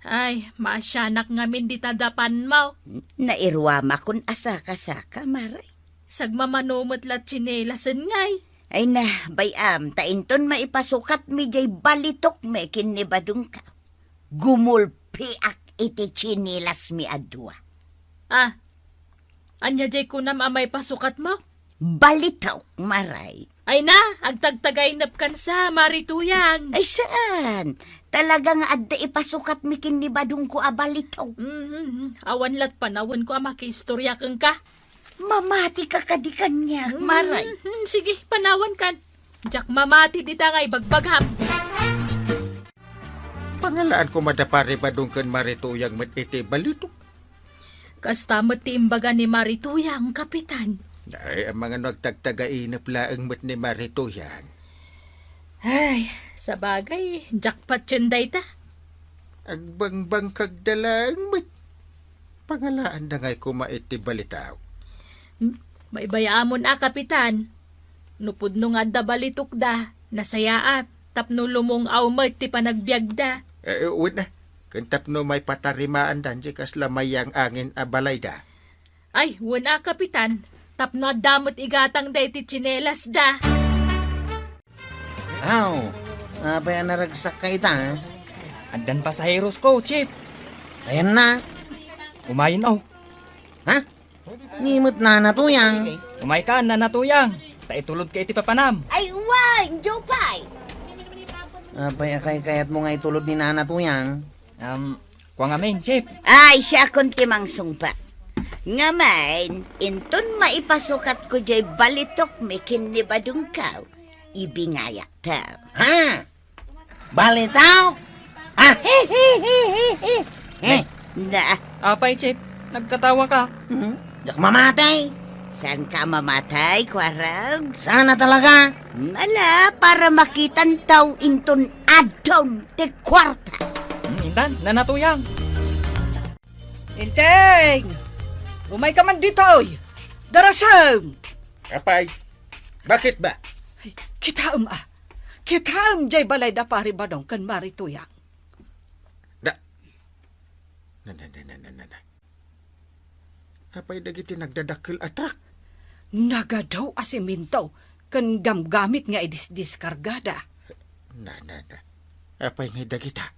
Ay, maasianak ngamin dita dapanmo. Nairuamakon a saka-saka, Maray. Sagmamano met la tsinelasem ngay. Ay na, bay-am, ta inton maipasukatmi diay balitokmi ken ni Badongko, gumulpiak iti tsinelasmi a dua. Ah, ania diay kunam a maipasukatmo? Balitok, Maray. Ay na, agtagtagainep kan sa, Mari Tuyang. Ay saan? Talaga nga adda ipasukatmi ken ni Badongko a balitok. Mhm, awan lat panawenko a makiistorya kenka. Mamati ka kadi kaniak, Maray. Mhm, sige, panawankan. Diak mamati dita nga ibagbagam. Pangalaan koma da Pari Badong ken Mari Tuyang met iti balitok. Kasta met ti imbaga ni Mari Tuyang, Kapitan. Ay, amangan no agtagtagainep laeng met ni Mari Tuyang. Ay, sabagay, jackpot yun dayta. Agbangbangkagda laeng met. Pangalaanda ngay koma iti balitok. Hmm? Baybayaamon a, Kapitan. No pudno nga adda balitokda, nasayaat, tapno lumung-aw met ti panagbiagda. Eh, wen a, ken tapno maipatarimaanda diay kasla mayang-angin a balayda. Ay, wen a, Kapitan, tapno adda met igatangda iti tsinelasda. Aw, apay a naragsakka ita, ha? Addan pasaherosko, Chief. Ayanna. Umayen, aw. Ha? Ni met Nana Tuyang. Umayka, Nana Tuyang. Ta itulodka iti papanam. Ay, wen, Jopay. Apay a kaykayatmo nga itulod ni Nana Tuyang? Um, kua ngamin, Chief. Ay, siakon ti mangsungbat. Ngamin, inton maipasukatko diay balitokmi ken ni Badongko, ibingayakto. Ha? Balitok? Ah, hi, hi, hi, hi, hi. Eh. Na. Apay, Chief, nagkatawa ka? Hmm? Diak mamati. Saan ka mamati, Kwarog? Saan a talaga? Ala, para makitan taw inton addom ti kuarta. Hmm, intan, Nana Tuyang. Enteng! Umayka man ditoy! Darasem! Apay, bakit ba? Ay, kitaem a. Kitaem diay balay da Pari Badong ken Mari Tuyang. Da. Na, na, na, na, na, na, na. Apay dagiti nagdadakkel a truck? Nagadu a semento ken gamgamit nga idisdiskargada. Na, na, na. Apay ngay dagita?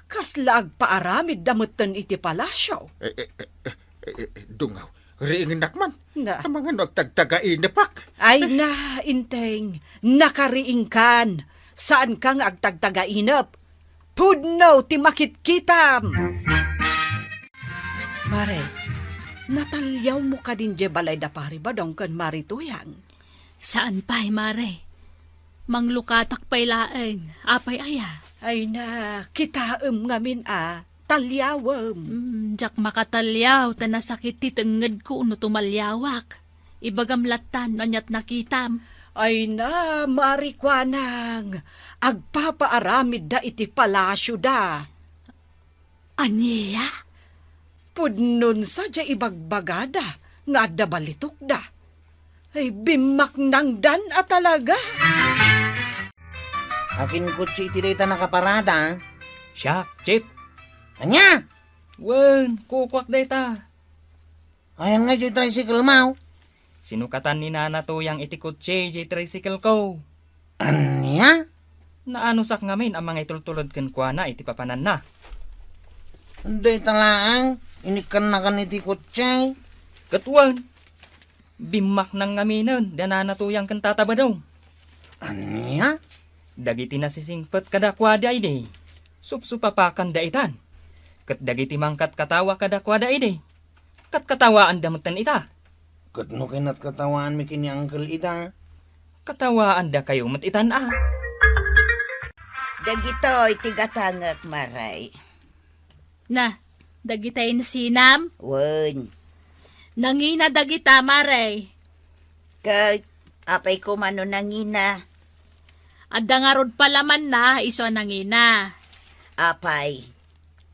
Kasla agpaaramidda metten iti palasio. Eh, eh, eh, eh, eh, eh, dungaw, riingennak man. Na. Amangan no agtagtagainepak. Ay na, Inteng, nakariingkan. Saanka nga agtagtagainep. Pudno ti makitkitam! Mare, nataliawmo kadin diay balay da Pari Badong ken Mari Tuyang? Saan pay, Mare. Manglukatak pay laeng. Apay aya? Ay na, kitaem ngamin a, taliawem. Mm, diak makataliaw ta nasakit ti tengngedko no tumaliawak. Ibagam lattan no aniat nakitam. Ay na, Mari Kuanang, agpapaaramidda iti palasioda. Ania? Pudnon sadiay ibagbagada nga adda balitokda. Ay, bimmaknangdan a talaga. Akin kotse iti dayta nakaparada? Siak, Chief. Ania? Wen, kukuak dayta. Ayan nga diay tricycle mo? Sinukatan ni Nana Tuyang iti kotse diay tricycle ko. Ania? Naanusak ngamin a mangaitultulod kenkuana iti papananna. Dayta laeng, inikkannakan iti kotse. Ket wen, Bimmaknang ngaminen da Nana Tuyang ken Tata Badong. Ania? Dagiti nasisingpet kadakuada idi, supsupapakanda itan. Ket dagiti mangkatkatawa kadakuada idi, katkatawaanda metten ita. Ket no kinat katawaanmi ken ni Uncle Ida? Katawaandakayo met itan a. Dagitoy ti gatangek, Maray. Na, dagita insinam? Wen. Nangina dagita, Maray. Ket apay koma no nangina? Adda ngarud palamanna isu a nangina. Apay,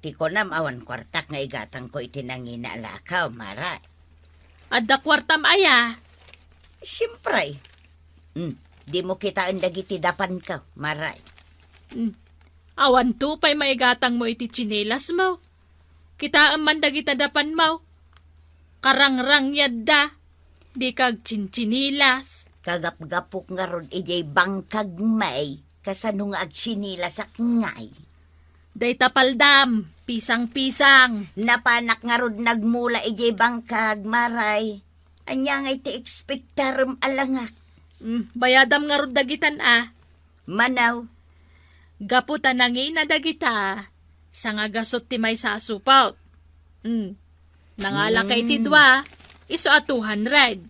ti kunam awan kuartak nga igatangko iti nangina a lakaw, Maray. Adda kuartam aya? Siempre. Hmm, dimo kitaen dagiti dapanko, Maray. Hmm. Awanto pay maigatangmo iti tsinelasmo. Kitaem man dagita dapanmo. Karangrangngedda. Dika agtsintsinilas. Kagapgapok ngarud idiay bangkag, May. Kasano nga agtsinilasak ngay? Dayta paldam, pisang-pisang. Napanak ngarud nagmula idiay bangkag, Maray. Ania ngay ti ekspektarem a langak? Mm, bayadam ngarud dagitan a. Manaw. Gapu ta nangina dagita, sangagasut ti maysa a supot. Mm. Nangalaka iti Mm. dua, isu a two hundred.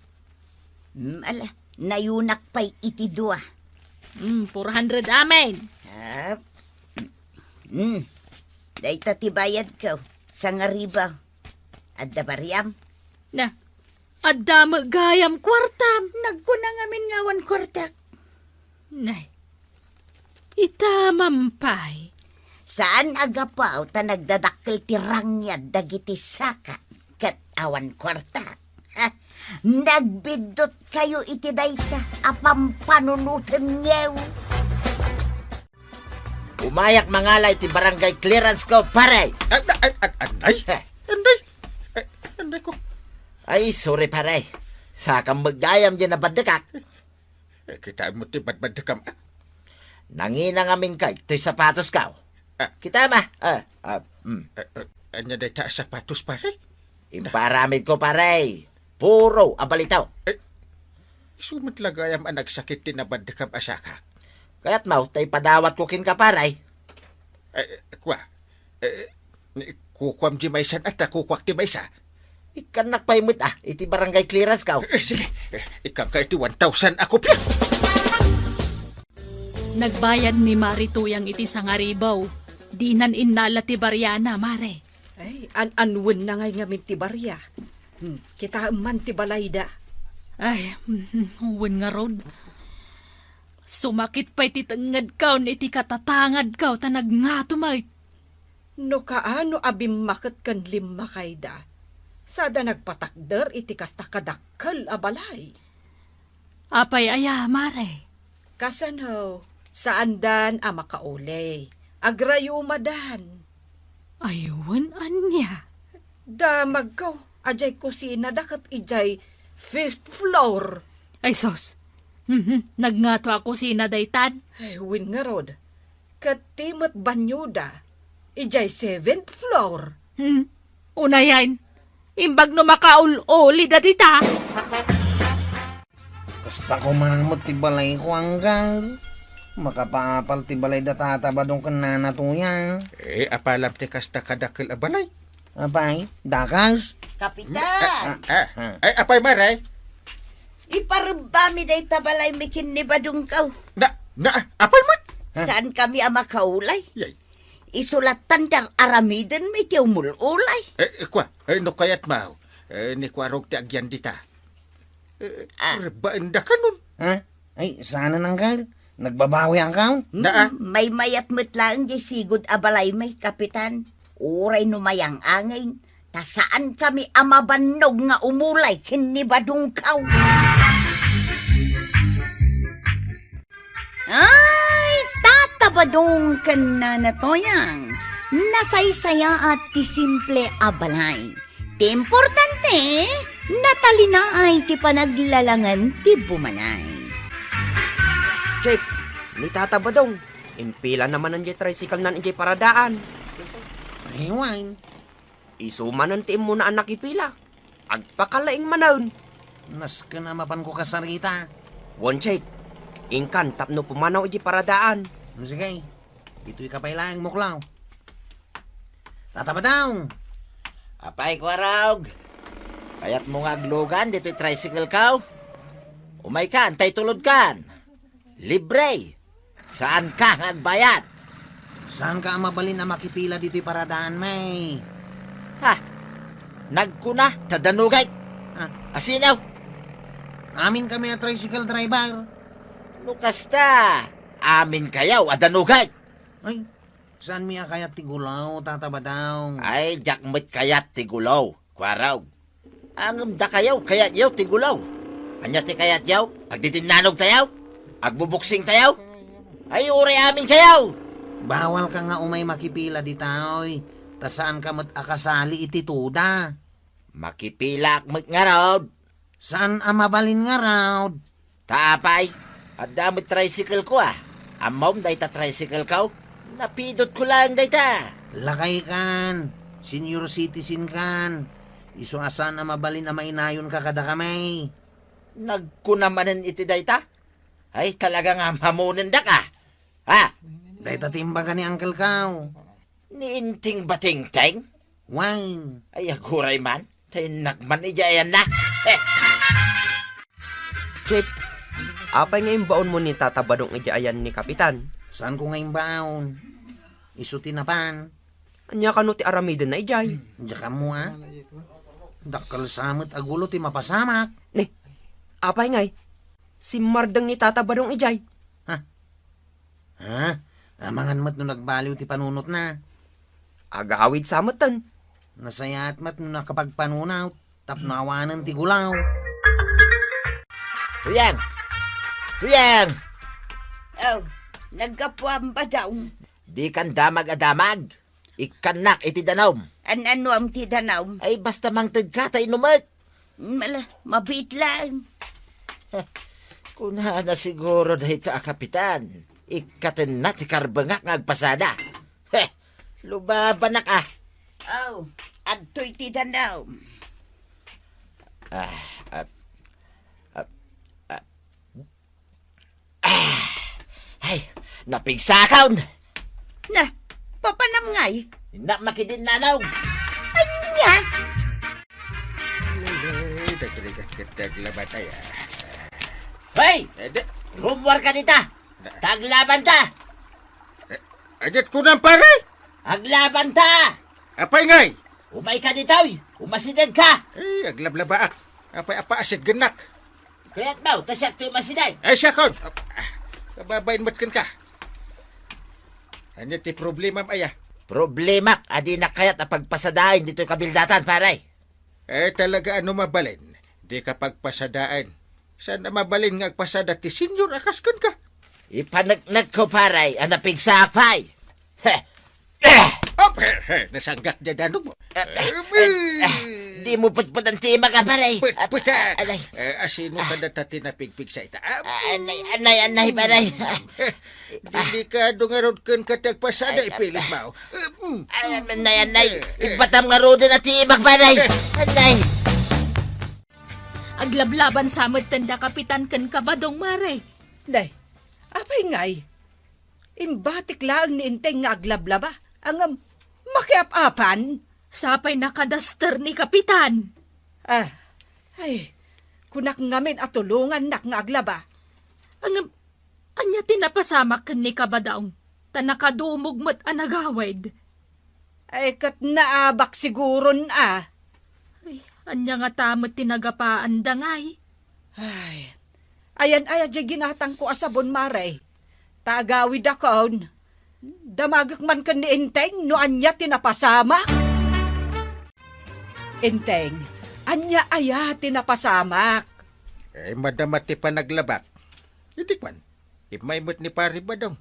Mm, ala, nayunak pay iti dua. Mm, four hundred amin. Ah, mm, dayta ti bayadko, sangaribu. Adda bariam? Na, adda met gayam kuartam. Nagkuna ngamin nga awan kuartak. Nay, ita man pay. Saan a gapu ta nagdadakkel ti rangyad dagiti saka ket awan kuarta. Ha? Nagbiddutkayo iti dayta a pampanunotenyo. Umayak mangala iti barangay clearance ko, pare. An-, an-, an-, anday? Eh. Anday? Eh, anday ko. Ay, sorry, pare. Sakam met gayam diay nabaddekak. Eh, kitaem ti badbaddekam. Nangina ngamin kay toy sapatos ko. Ah. Kitaem a. Ah, ah, mm. Eh, eh, ania dayta a sapatos, pare? Imparamid ko, pare. Puro abalitaw. Eh, isu met la gayam a nagsakit ti nabaddekam a sakak. Kayatmo ta ipadawatko kenka, pare? Eh, kua. Eh, kukuam ti maysa, ta kukuak ti maysa. Ikkannak pay met, ah, iti barangay clearance ko. Eh, sige. Eh, ikkanka iti one thousand a kopia. Nagbayad ni Mari Tuyang iti sangaribu. Dinan innala ti bariana, Mare. Ay, an-anwenna ngay ngamin ti baria. Hmm, kitaem man ti balayda. Ay, wen ngarud. Sumakit pay ti tengngedko iti katatangadko ta nagngato met. No kaano a bimmaket ken limmakayda, sada nagpatakder iti kasta kadakkel a balay. Apay aya, Mare? Kasano, saandan a makauli. Agrayumadan. Ay, wen ania? Damagko, a diay kusinada ket idiay fifth floor. Ay, sus. Mhm, nagngato a kusina daytan. Ay, wen ngarud. Ket ti met banyoda, idiay seventh floor. Hmm. Unayen, imbag no makaul-ulida dita. Kasta koma met ti balayko, Anggal. Makapaapal ti balay da Tata Badong ken Nana Tuyang. Eh, apalam ti kasta kadakkel a balay? Apay, dakas? Kapitan! Ah, ah, ah. Ay, apay, Mare? Iparebbami dayta balaymi ken ni Badongko. Na, na, apay met? Ha? Saankami a makaulay. Yay. Isu lattan ti ar-aramidenmi ti umul-ulay. Eh, eh, kua, eh, no kayatmo, eh, ni Kuarog ti agyan dita. Eh, Ah. Rebbaendakanon. Ha? Ay, saan, Anggal? Nagbabawi a kaon? Naa. Mm, maymayat met laeng diay sigud a balaymi, Kapitan. Uray no mayang-angin, ta saankami a mabannog nga umulay ken ni Badongko. Ay, Tata Badong ken Nana Toyang, nasaysayaat ti simple a balay. Ti importante, natalinaay ti panaglalangen ti bumanay. Chief, ni Tata Badong, impilana manen diay tricycle-nan idiay paradaan. Ay, wen. Isu manen ti immuna a nakipila. Agpakalaing manen. Nasken a mapanko kasarita. Wen, Chief. Inkan tapno pumanaw iti paradaan. Sige, ditoy ka pay laeng, Muklaw. Tata Badong! Apay, Kuarog? Kayatmo nga aglugan ditoy tricycle ko? Umaykan, tay tulodkan. Libre. Saanka nga agbayad. Saanka a mabalin a makipila ditoy paradaan, May? Ha? Nagkuna, ta danugay. Ah. Asino? Amin kami a tricycle driver. No kasta, amin kayo a danugay. Ay, saan mi a kayat ti gulaw, Tata Badong? Ay, diak met kayat ti gulaw, Kuarog. Ngem dakayo, kayatyo ti gulaw. Ania ti kayatyo? Agdidinnanog tayo? Agbubuksing tayo? Ay, uray amin kayo! Bawal ka nga umay makipila ditoy, ta saan ka met a kasali iti tuda. Makipilaak met ngarud. Saan a mabalin ngarud? Ta apay, adda met tricycle ko a. Ammom dayta tricycle ko? Napidot ko laeng dayta. Lakay kan, senior citizen kan. Isu a saan a mabalin a mainayon ka kadakami. Nagkuna manen iti dayta? Ay, talaga nga mamunendak a. Ha? Dayta ti imbaga ni Uncle Kao. Ni Inting Batingteng? Wine. Ay, aguray man. Ta innak man iti ayanna. Eh. Chief, apay nga imbaonmo ni Tata Badong iti ayan ni Kapitan? Saanko nga imbaon? Isu ti napan. Ania kano ti aramidenna idiay? Diak ammo a. Dakkel sa met a gulo ti mapasamak. Ne, apay ngay? Simmardeng ni Tata Badong idiay. Ha? Ha? Amangan met no nagbaliw ti panunotna. Agawid sa metten. Nasayaat met no nakapagpanunot tapno awanen ti gulaw. Tuyang! Tuyang! Oh, naggapuam, Badong. Dikan damag a damag. Ikkannak iti danum. An-anuam ti danum? Ay, basta mangted ka ta inumek. Mala, mabiit laeng. Kunana siguro dayta a kapitan. Ikkatenna ti karbengak nga agpasada. Heh, lubabanak a. Oh, adtoy ti danum. Ah, ah, ah, ah. Ah, ay, napigsakon! Na, papanam ngay? Innak makidinnanaw. Ania? Lele, dagrigat ket daglabat aya. Hoy! Ede. Rummuar ka dita! Taglaban ta! Eh, agyat kunam, pare? Aglaban ta! Apay ngay? Umay ka ditoy! Umasideg ka! Eh, aglablabaak. Apay apa asidgennak? Kayat mo, ta siak ti umasideg. Ay, siakon! Ah, kababain met kenka. Ania ti problemam aya? Problemak a dinak kayat a pagpasadaen ditoy kabildatan, pare. Eh, talaga a no mabalin, dika pagpasadaen. Saan a mabalin nga agpasada ti senior a kas kenka? Ipaneknek ko, pare, a napigsaak pay. Heh. Ah! Oh, he, he, nasanggak da danum mo. Ah, ah, ah, ah, di mo petpetan ti imak, pare. Petpetak. Ah, alay. Eh, asino ka data ti napigpigsa ita? Ah, ah, anay, anay, anay, pare. Delikado ngarud kenka ti agpasada, ay, ipilit mo. Ay, anay, anay. Eh, eh. Ipatam ngaruden a ti imak, pare. Eh. Anay. Aglablaban sa metten da Kapitan ken Kabadong, mare. Day, apay ngay? Imbatik laeng ni Enteng nga aglablaba, ngem makiap-apan. Sapay nakadaster ni Kapitan. Ah, ay, kunak ngamin a tulongannak nga aglaba. Ngem, ania ti napasamak ken ni Kabadong, ta nakadumog met a nagawid? Ay, ket naabak siguron a. Ay, ania ngata met ti nagapaanda ngay? Ay, ayan aya diay ginatangko a sabon, mare. Ta agawidakon. Damagek man ken ni Enteng no ania ti napasamak. Enteng, ania aya ti napasamak? Eh, madama ti panaglabak. Idi kwan, immay met ni Pari Badong.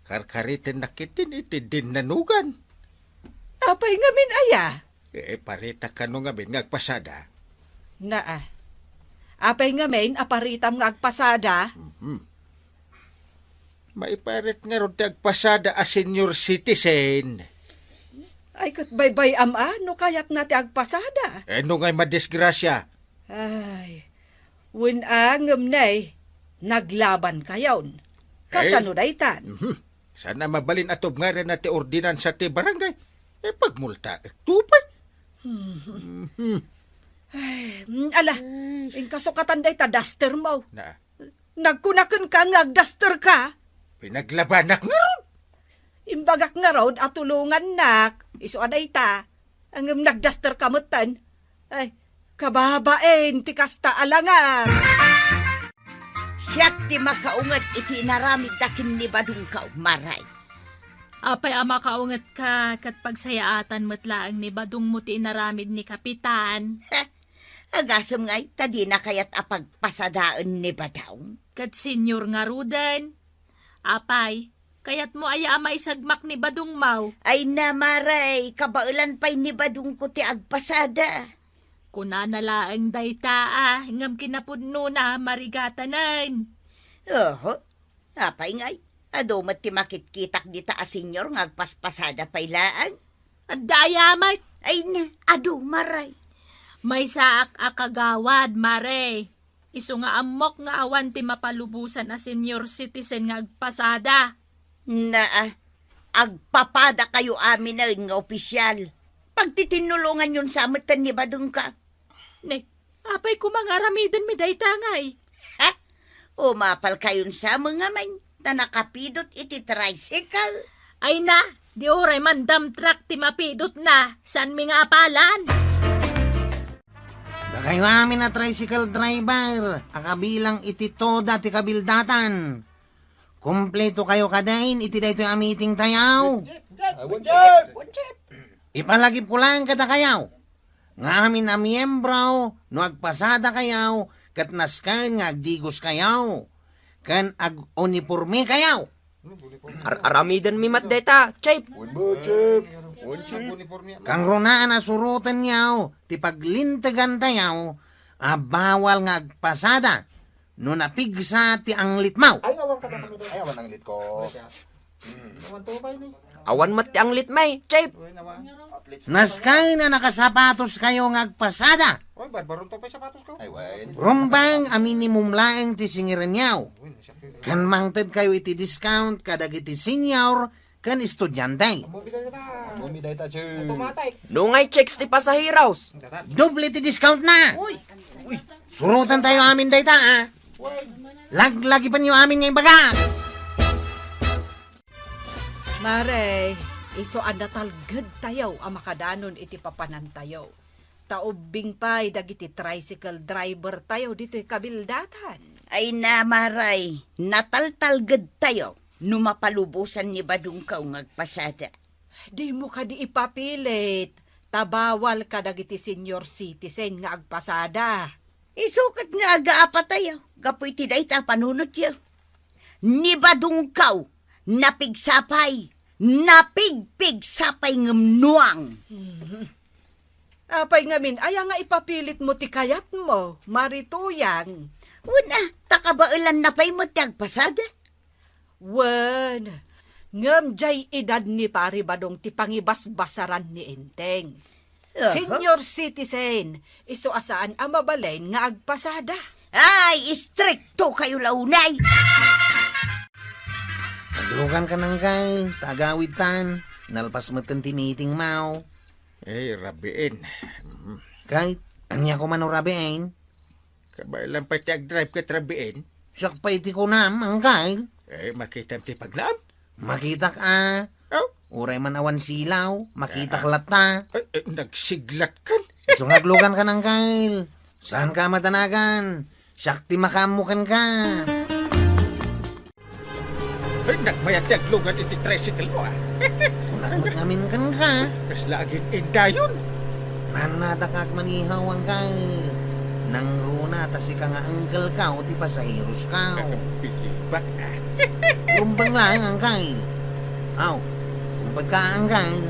Karkaritennak ketdin iti dinnanugan. Apay ngamin aya? Eh, parita kano ngamin nga agpasada? Naa. Apay ngamin a paritam nga agpasada? Mhm. Maiparit ngarud ti agpasada a senior citizen. Ay, ket baybay-am a no kayatna ti agpasada. Eh, no ngay madisgrasya? Ay, Wen a ngem nay, naglabankayon. Kasano daytan? Mhm. Saan a mabalin a tubngarna ti ordinansa ti barangay? E, pagmultaek to pay. Mhm. Ay, mm, ala, inkasukatan dayta duster mo. Na. Nagkunaken ka nga agduster ka? Pinaglabanak ngarud. Imbagak ngarud a tulongannak, isu a dayta. Ngem nagduster ka metten. Ay, kababain ti kasta a langat. Siak ti makaunget iti inaramidda ken ni Badongkaw, Maray. Apay a makaungetka ket pagsayaatan met laeng ni Badongmo ti inaramid ni Kapitan. Agasem ngay ta dina kayat a pagpasadaen ni Badong? Ket Senyor ngaruden. Apay, kayatmo aya a maisagmak ni Badongmo? Ay na, Maray, kabaelan pay ni Badongko ti agpasada. Kunana laeng dayta a, ngem kinapudnona, marigatanen. Oho. Apay ngay, adu met ti makitkitak dita a senyor nga agpaspasada pay laeng? Adda aya met. Ay na, adu, Maray. Maysaak a kagawad, Maray. Isu nga ammok nga awan ti mapalubosan a senior citizen nga agpasada. Naa, agpapadakayo aminen nga opisyal. Pagtitinnulonganyon sa metten ni Badongko. Ne, apay koma nga aramidenmi dayta ngay? Ha? Umapalkayon sa ngamin, ta nakapidot iti tricycle. Ay na, di uray man dump truck ti mapidotna, saanmi nga apalan. Dakayo amin a tricycle driver a kabilang iti toda ti kabildatan. Kumpletokayo kadin iti daytoy a meetingtayo. Jeep, jeep, Ay, one jeep, jeep. One jeep. Ipalagipko laeng kadakayo nga amin a miyembro no agpasadakayo ket nasken nga agdigoskayo ken ag-unipormekayo. Ar-, aramidenmi met dayta, Chief. Wen mo, Chief. Wen, Chief. Kangrunaan a surotenyo ti paglintegantayo a bawal nga agpasada no napigsa ti anglitmo. Ay, awan ka na kami doon. Ay, awan anglitko. Awan to ba ini? Awan met ti anglitmi, Chief. Wen, awan. Nasken a nakasapatoskayo nga agpasada. Oy, barbaron to pa sapatos ko. Ay, wen. Rumbeng a minimum laeng ti singirenyo. Wen, siya. Ken mangtedkayo iti discount kadagiti senior ken estudiante. Bumi dayta. Bumi dayta, Chief. Automatic. No ngay checks ti pasaheros. Doble ti discount na. Uy. Uy. Surotentayo amin dayta, a. Uy. Laglagipenyo amin nga ibaga. Mare, isu a natalgedtayo a makadanon iti papanantayo. Ta ubbing pay dagiti tricycle drivertayo ditoy kabildatan. Ay na, Maray, nataltalgedtayo no mapalubosan ni Badongko nga agpasada. Dimo kadi ipapilit, ta bawal kadagiti senior citizen nga agpasada. Isu ket nga agaapatayo gapu iti dayta a panunotyo. Ni Badongko, napigsa pay, napigpigsa pay ngem nuang. Mhm. Apay ngamin, aya nga ipapilitmo ti kayatmo, Mari Tuyang? Wen a, ta kabaelanna pay met ti agpasada. Wen, ngem diay edad ni Pari Badong ti pangibasbasaran ni Enteng. Aha. Senior citizen, isu a saan a mabalin nga agpasada. Ay, istriktokayo la unay! Aglugankan, Angkel, ta agawidtan. Nalpas metten ti meetingmo. Ay, rabiin. Mhm. Kay, ania koma no rabiin? Kabaelan pay ti agdrive ket rabiin. Siak pay ti kunam, Angkel. Eh, makitam ti paglaam? Makitak a. Aw? Uray man awan silaw, makitak latta. Eh, eh, nagsiglat kan. Isu nga aglugankan, Angkel. Saanka a madanagan? Siak ti makaammo kenka. Ay, nagmayat ti aglugan iti tricycle mo, a. Kunak met ngamin kenka. Kasla agin-indayon. Nannadaka agmanihaw, Angkel. Nangruna ta sika nga angkelko ti pasaherosko. Bilibak, a. Rumbeng laeng, Angkel. Aw, rumbeng ka, Angkel.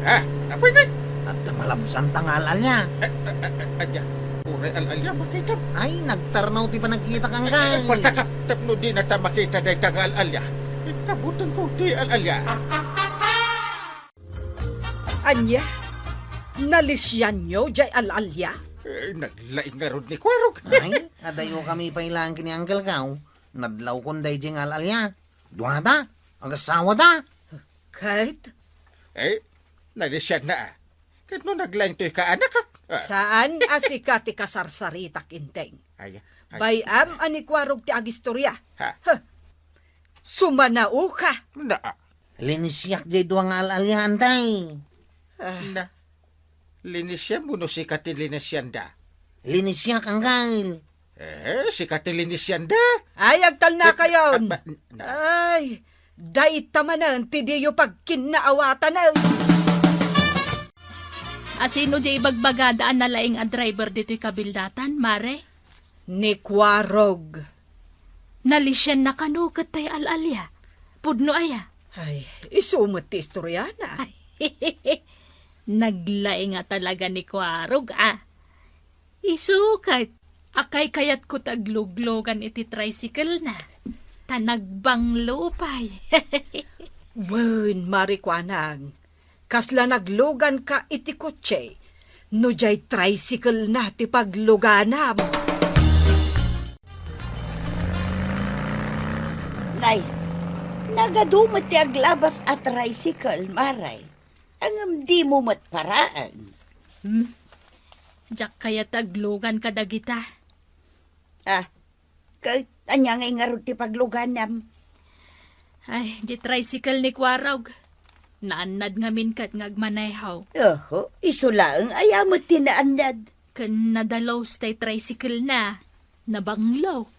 Ha? Apay, Nay? Adda malabsanta nga al-alia. Eh, eh, eh, eh, adda. Uray al-alia, makitam. Ay, nagtarnaw ti panagkitak, Angkel. Eh, patakap, tapno dinata makita dayta nga al-alia. Ikabutanko ti al-alia. Ania? Nalisianyo diay al-alia? Eh, naglaing ngarud ni Kuarog. Ay, adayo kami pay laeng ken ni Uncle Kao. Nadlawkon daydiay nga al-alia. Duada, agasawada. Ket? Eh, nalisianna, ah. Ket no naglaing toy kaanakak, ah. Saan a sika ti kasarsaritak, Enteng. Ay, ay. Bay-am a ni Kuarog ti agistorya. Ha? Huh. Sumanaoka. Na. Linisiak diay dua nga al-alia, Enteng. Ah. Na. Linisiam wenno sika ti linisianda? Linisiak, Uncle. Eh, sika ti linisianda. Ay, agtalnakayon. Ah, ba-, na- Ay, dayta manen ti diyo pagkinnaawatanen. Asino diay ibagbagada a nalaing a driver ditoy kabildatan, Mare? Ni Kuarog. Nalisianna kano ket tay al-alia? Pudno aya? Ay, isu met ti istoriana. Naglaing a talaga ni Kuarog, ah. Isu ket, akaykayatko ti agluglugan iti tricycle-na. Ta nagbanglo pay. Wen, Mare Kuanang. Kasla nagluganka iti kotse, no diay tricycle-na ti pagluganam. Nay, nagadu met ti aglabas a tricycle, Mare. Ngem dimo met paraen. Hmm. Diak kayat ti aglugan kadagita. Ah, ket ania ngay ngarud ti pagluganam? Ay, di tricycle ni Kuarog. Naannad ngamin ket nga agmaneho. Oho, isu laeng aya met ti naannad. Ken nadalus tay tricycle-na. Nabanglo.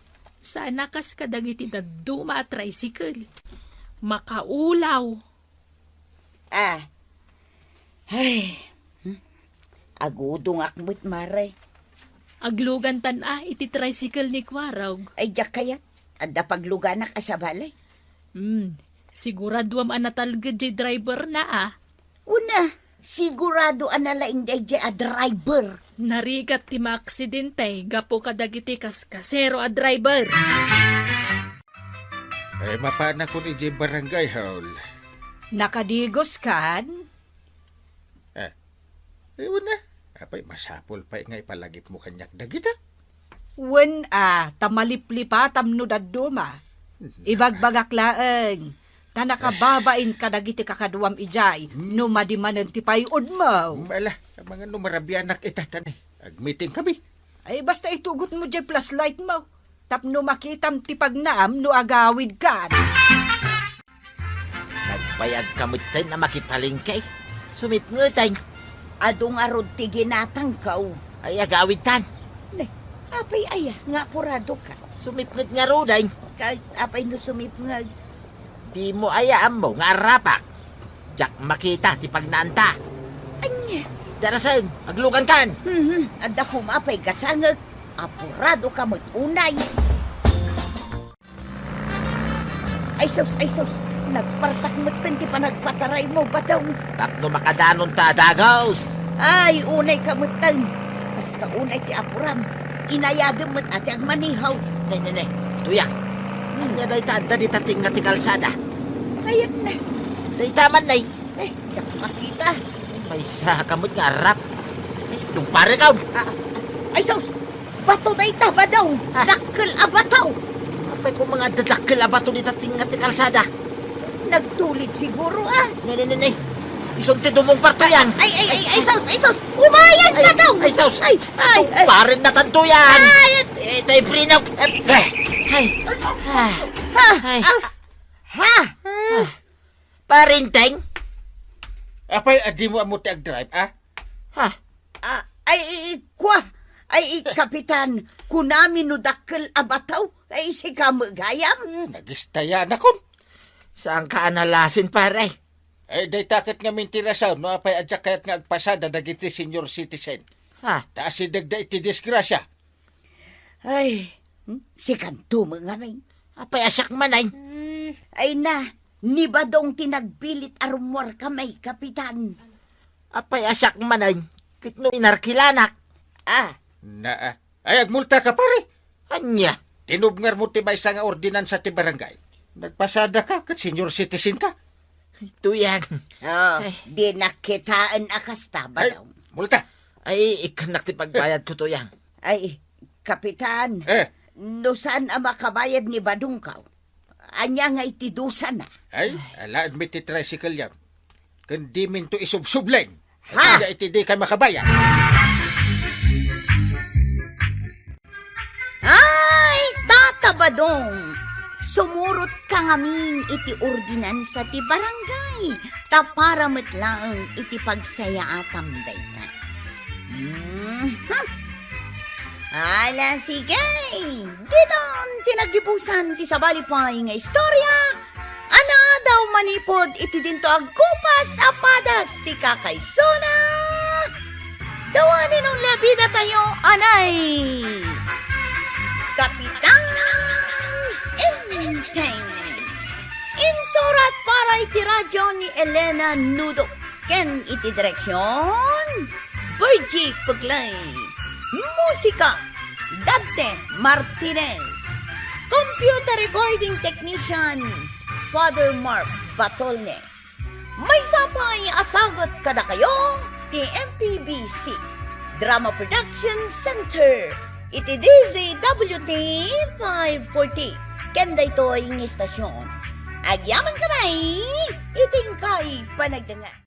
Sana kas kadagiti dadduma a tricycle. Makaulaw. Ah. Ay. Hmm. Agudongak met, Mare. Aglugantan a iti tricycle ni Kuarog. Ay, diak kayat. Adda pagluganak a sabali. Hmm. Siguraduam a natalged diay driver-na a. Una, sigurado a nalaing daydiay a driver. Narigat ti maaksidente gapu kadagiti kaskasero a driver. Eh, mapanakon idiay barangay hall. Nakadigos kan? Eh, eh, wen a. Apay, masapul pay nga ipalagipmo kaniak dagita. Wen a, ta maliplipatam no dadduma. Hmm. Ibagbagak laeng, ta nakababain kadagiti kakaduam idiay, hmm, no madi manen ti pay-odmo. Hmm, ala, amangan no marabianak ita, ta ne, agmiting kami. Ay, basta itugotmo diay flashlight mo. Tapno makitam ti pagnaam no agawidkan. Nagbayagka metten a makipalengke. Sumipngeten. Adu ngarud ti ginatangko. Ay, agawidtan. Ne, apay aya nga apuradoka? Sumipnget ngaruden. Ket apay no sumipnget? Dimo aya ammo nga arrapak? Diak makita ti pagnaanta. Ania? Darasen, aglugankan. Mhm, adda koma pay gatangek. Apuradoka met unay. Ay sus, ay sus, nagpartak metten ti panagpataraymo, Badong. Tapno makadanonta a dagus. Ay, unayka metten. Kasta unay ti apuram. Inayadem met a ti agmaneho. Ne, ne, ne. Tuyang. Hmm. Ania dayta adda dita tengnga ti kalsada? Ayan na. Dayta man, nay. Eh, diak makita. Ay, maysa ka met nga arrap. Ay, tumpare ka. Ah, ah, ah. Ay, sus! Bato dayta, Badong! Ah. Dakkel a bato! Apay koma nga adda dakkel a bato dita tengnga ti kalsada? Nagtulid siguro, ah. Ne, ne, ne, ne. Isun ti dumungpar, Tuyang. Ay, ay, ay, ay, sus, ay, sus! Umayan, Badong! Ay, sus! Ay, ay, ay. Tumparen na tan, Tuyang! Ay! Eh, tay freno. Eh, eh. Ay. Ah. Ah. Ay. Ah. Ha? Ah. Parinteng? Apay, a dimo ammo ti agdrive, a? Ha? Ah, ay, i-, i-, kua. Ay, i-, Kapitan, kunami no dakkel a bato. Ay, sika met gayam. Eh, nagistayanakon. Saanka a nalasin, pare? Ay, dayta ket ngamin ti rason no apay a diak kayat nga agpasada dagiti senior citizen. Ha? Ta asidegda iti disgrasya. Ay, hmm? Sikanto met ngamin. Apay a siak manen? Eh. Ay na, ni Badong ti nagpilit a rummuar kami, Kapitan. Apay a siak manen? Ket no inarkilanak? Ah. Na, ah. Ay, agmulta ka, pare. Ania? Tinubngarmo ti maysa nga ordinansa ti barangay. Nagpasada ka, ket senior citizen ka. Tuyang. Oh, ay. Di nakitaen a kasta, ay, Badong. Multa. Ay, ikkannak ti pagbayadko, Tuyang. Ay, Kapitan, Eh. no saan a makabayad ni Badongkaw, ania ngay ti dusana? Ay, alaenmi ti tricycle-yo. Ken diminto isubsubleng. Ha? Ania iti dika makabayad? Ay, Tata Badong! Sumurotka ngamin iti ordinansa ti barangay, ta para met laeng iti pagsayaatam dayta. Mhm. Ala, sige! Ditan ti naggibusan ti sabali pay nga istorya, a naadaw manipud iti dinto agkupas a padas ti kakaisuna. Dawani no lebidatayo, anay! Kapitan Enteng. Insurat para iti radyo ni Elena Nudo ken iti direksyon, Virgie Puglay. Musika, Dante Martinez. Computer recording technician, Father Mark Batolne. Maysa pay a sagut kadakayo ti M P B C Drama Production Center iti D Z W T five forty ken daytoy nga istasyon. Agyamankami iti inkay panagdengngeg.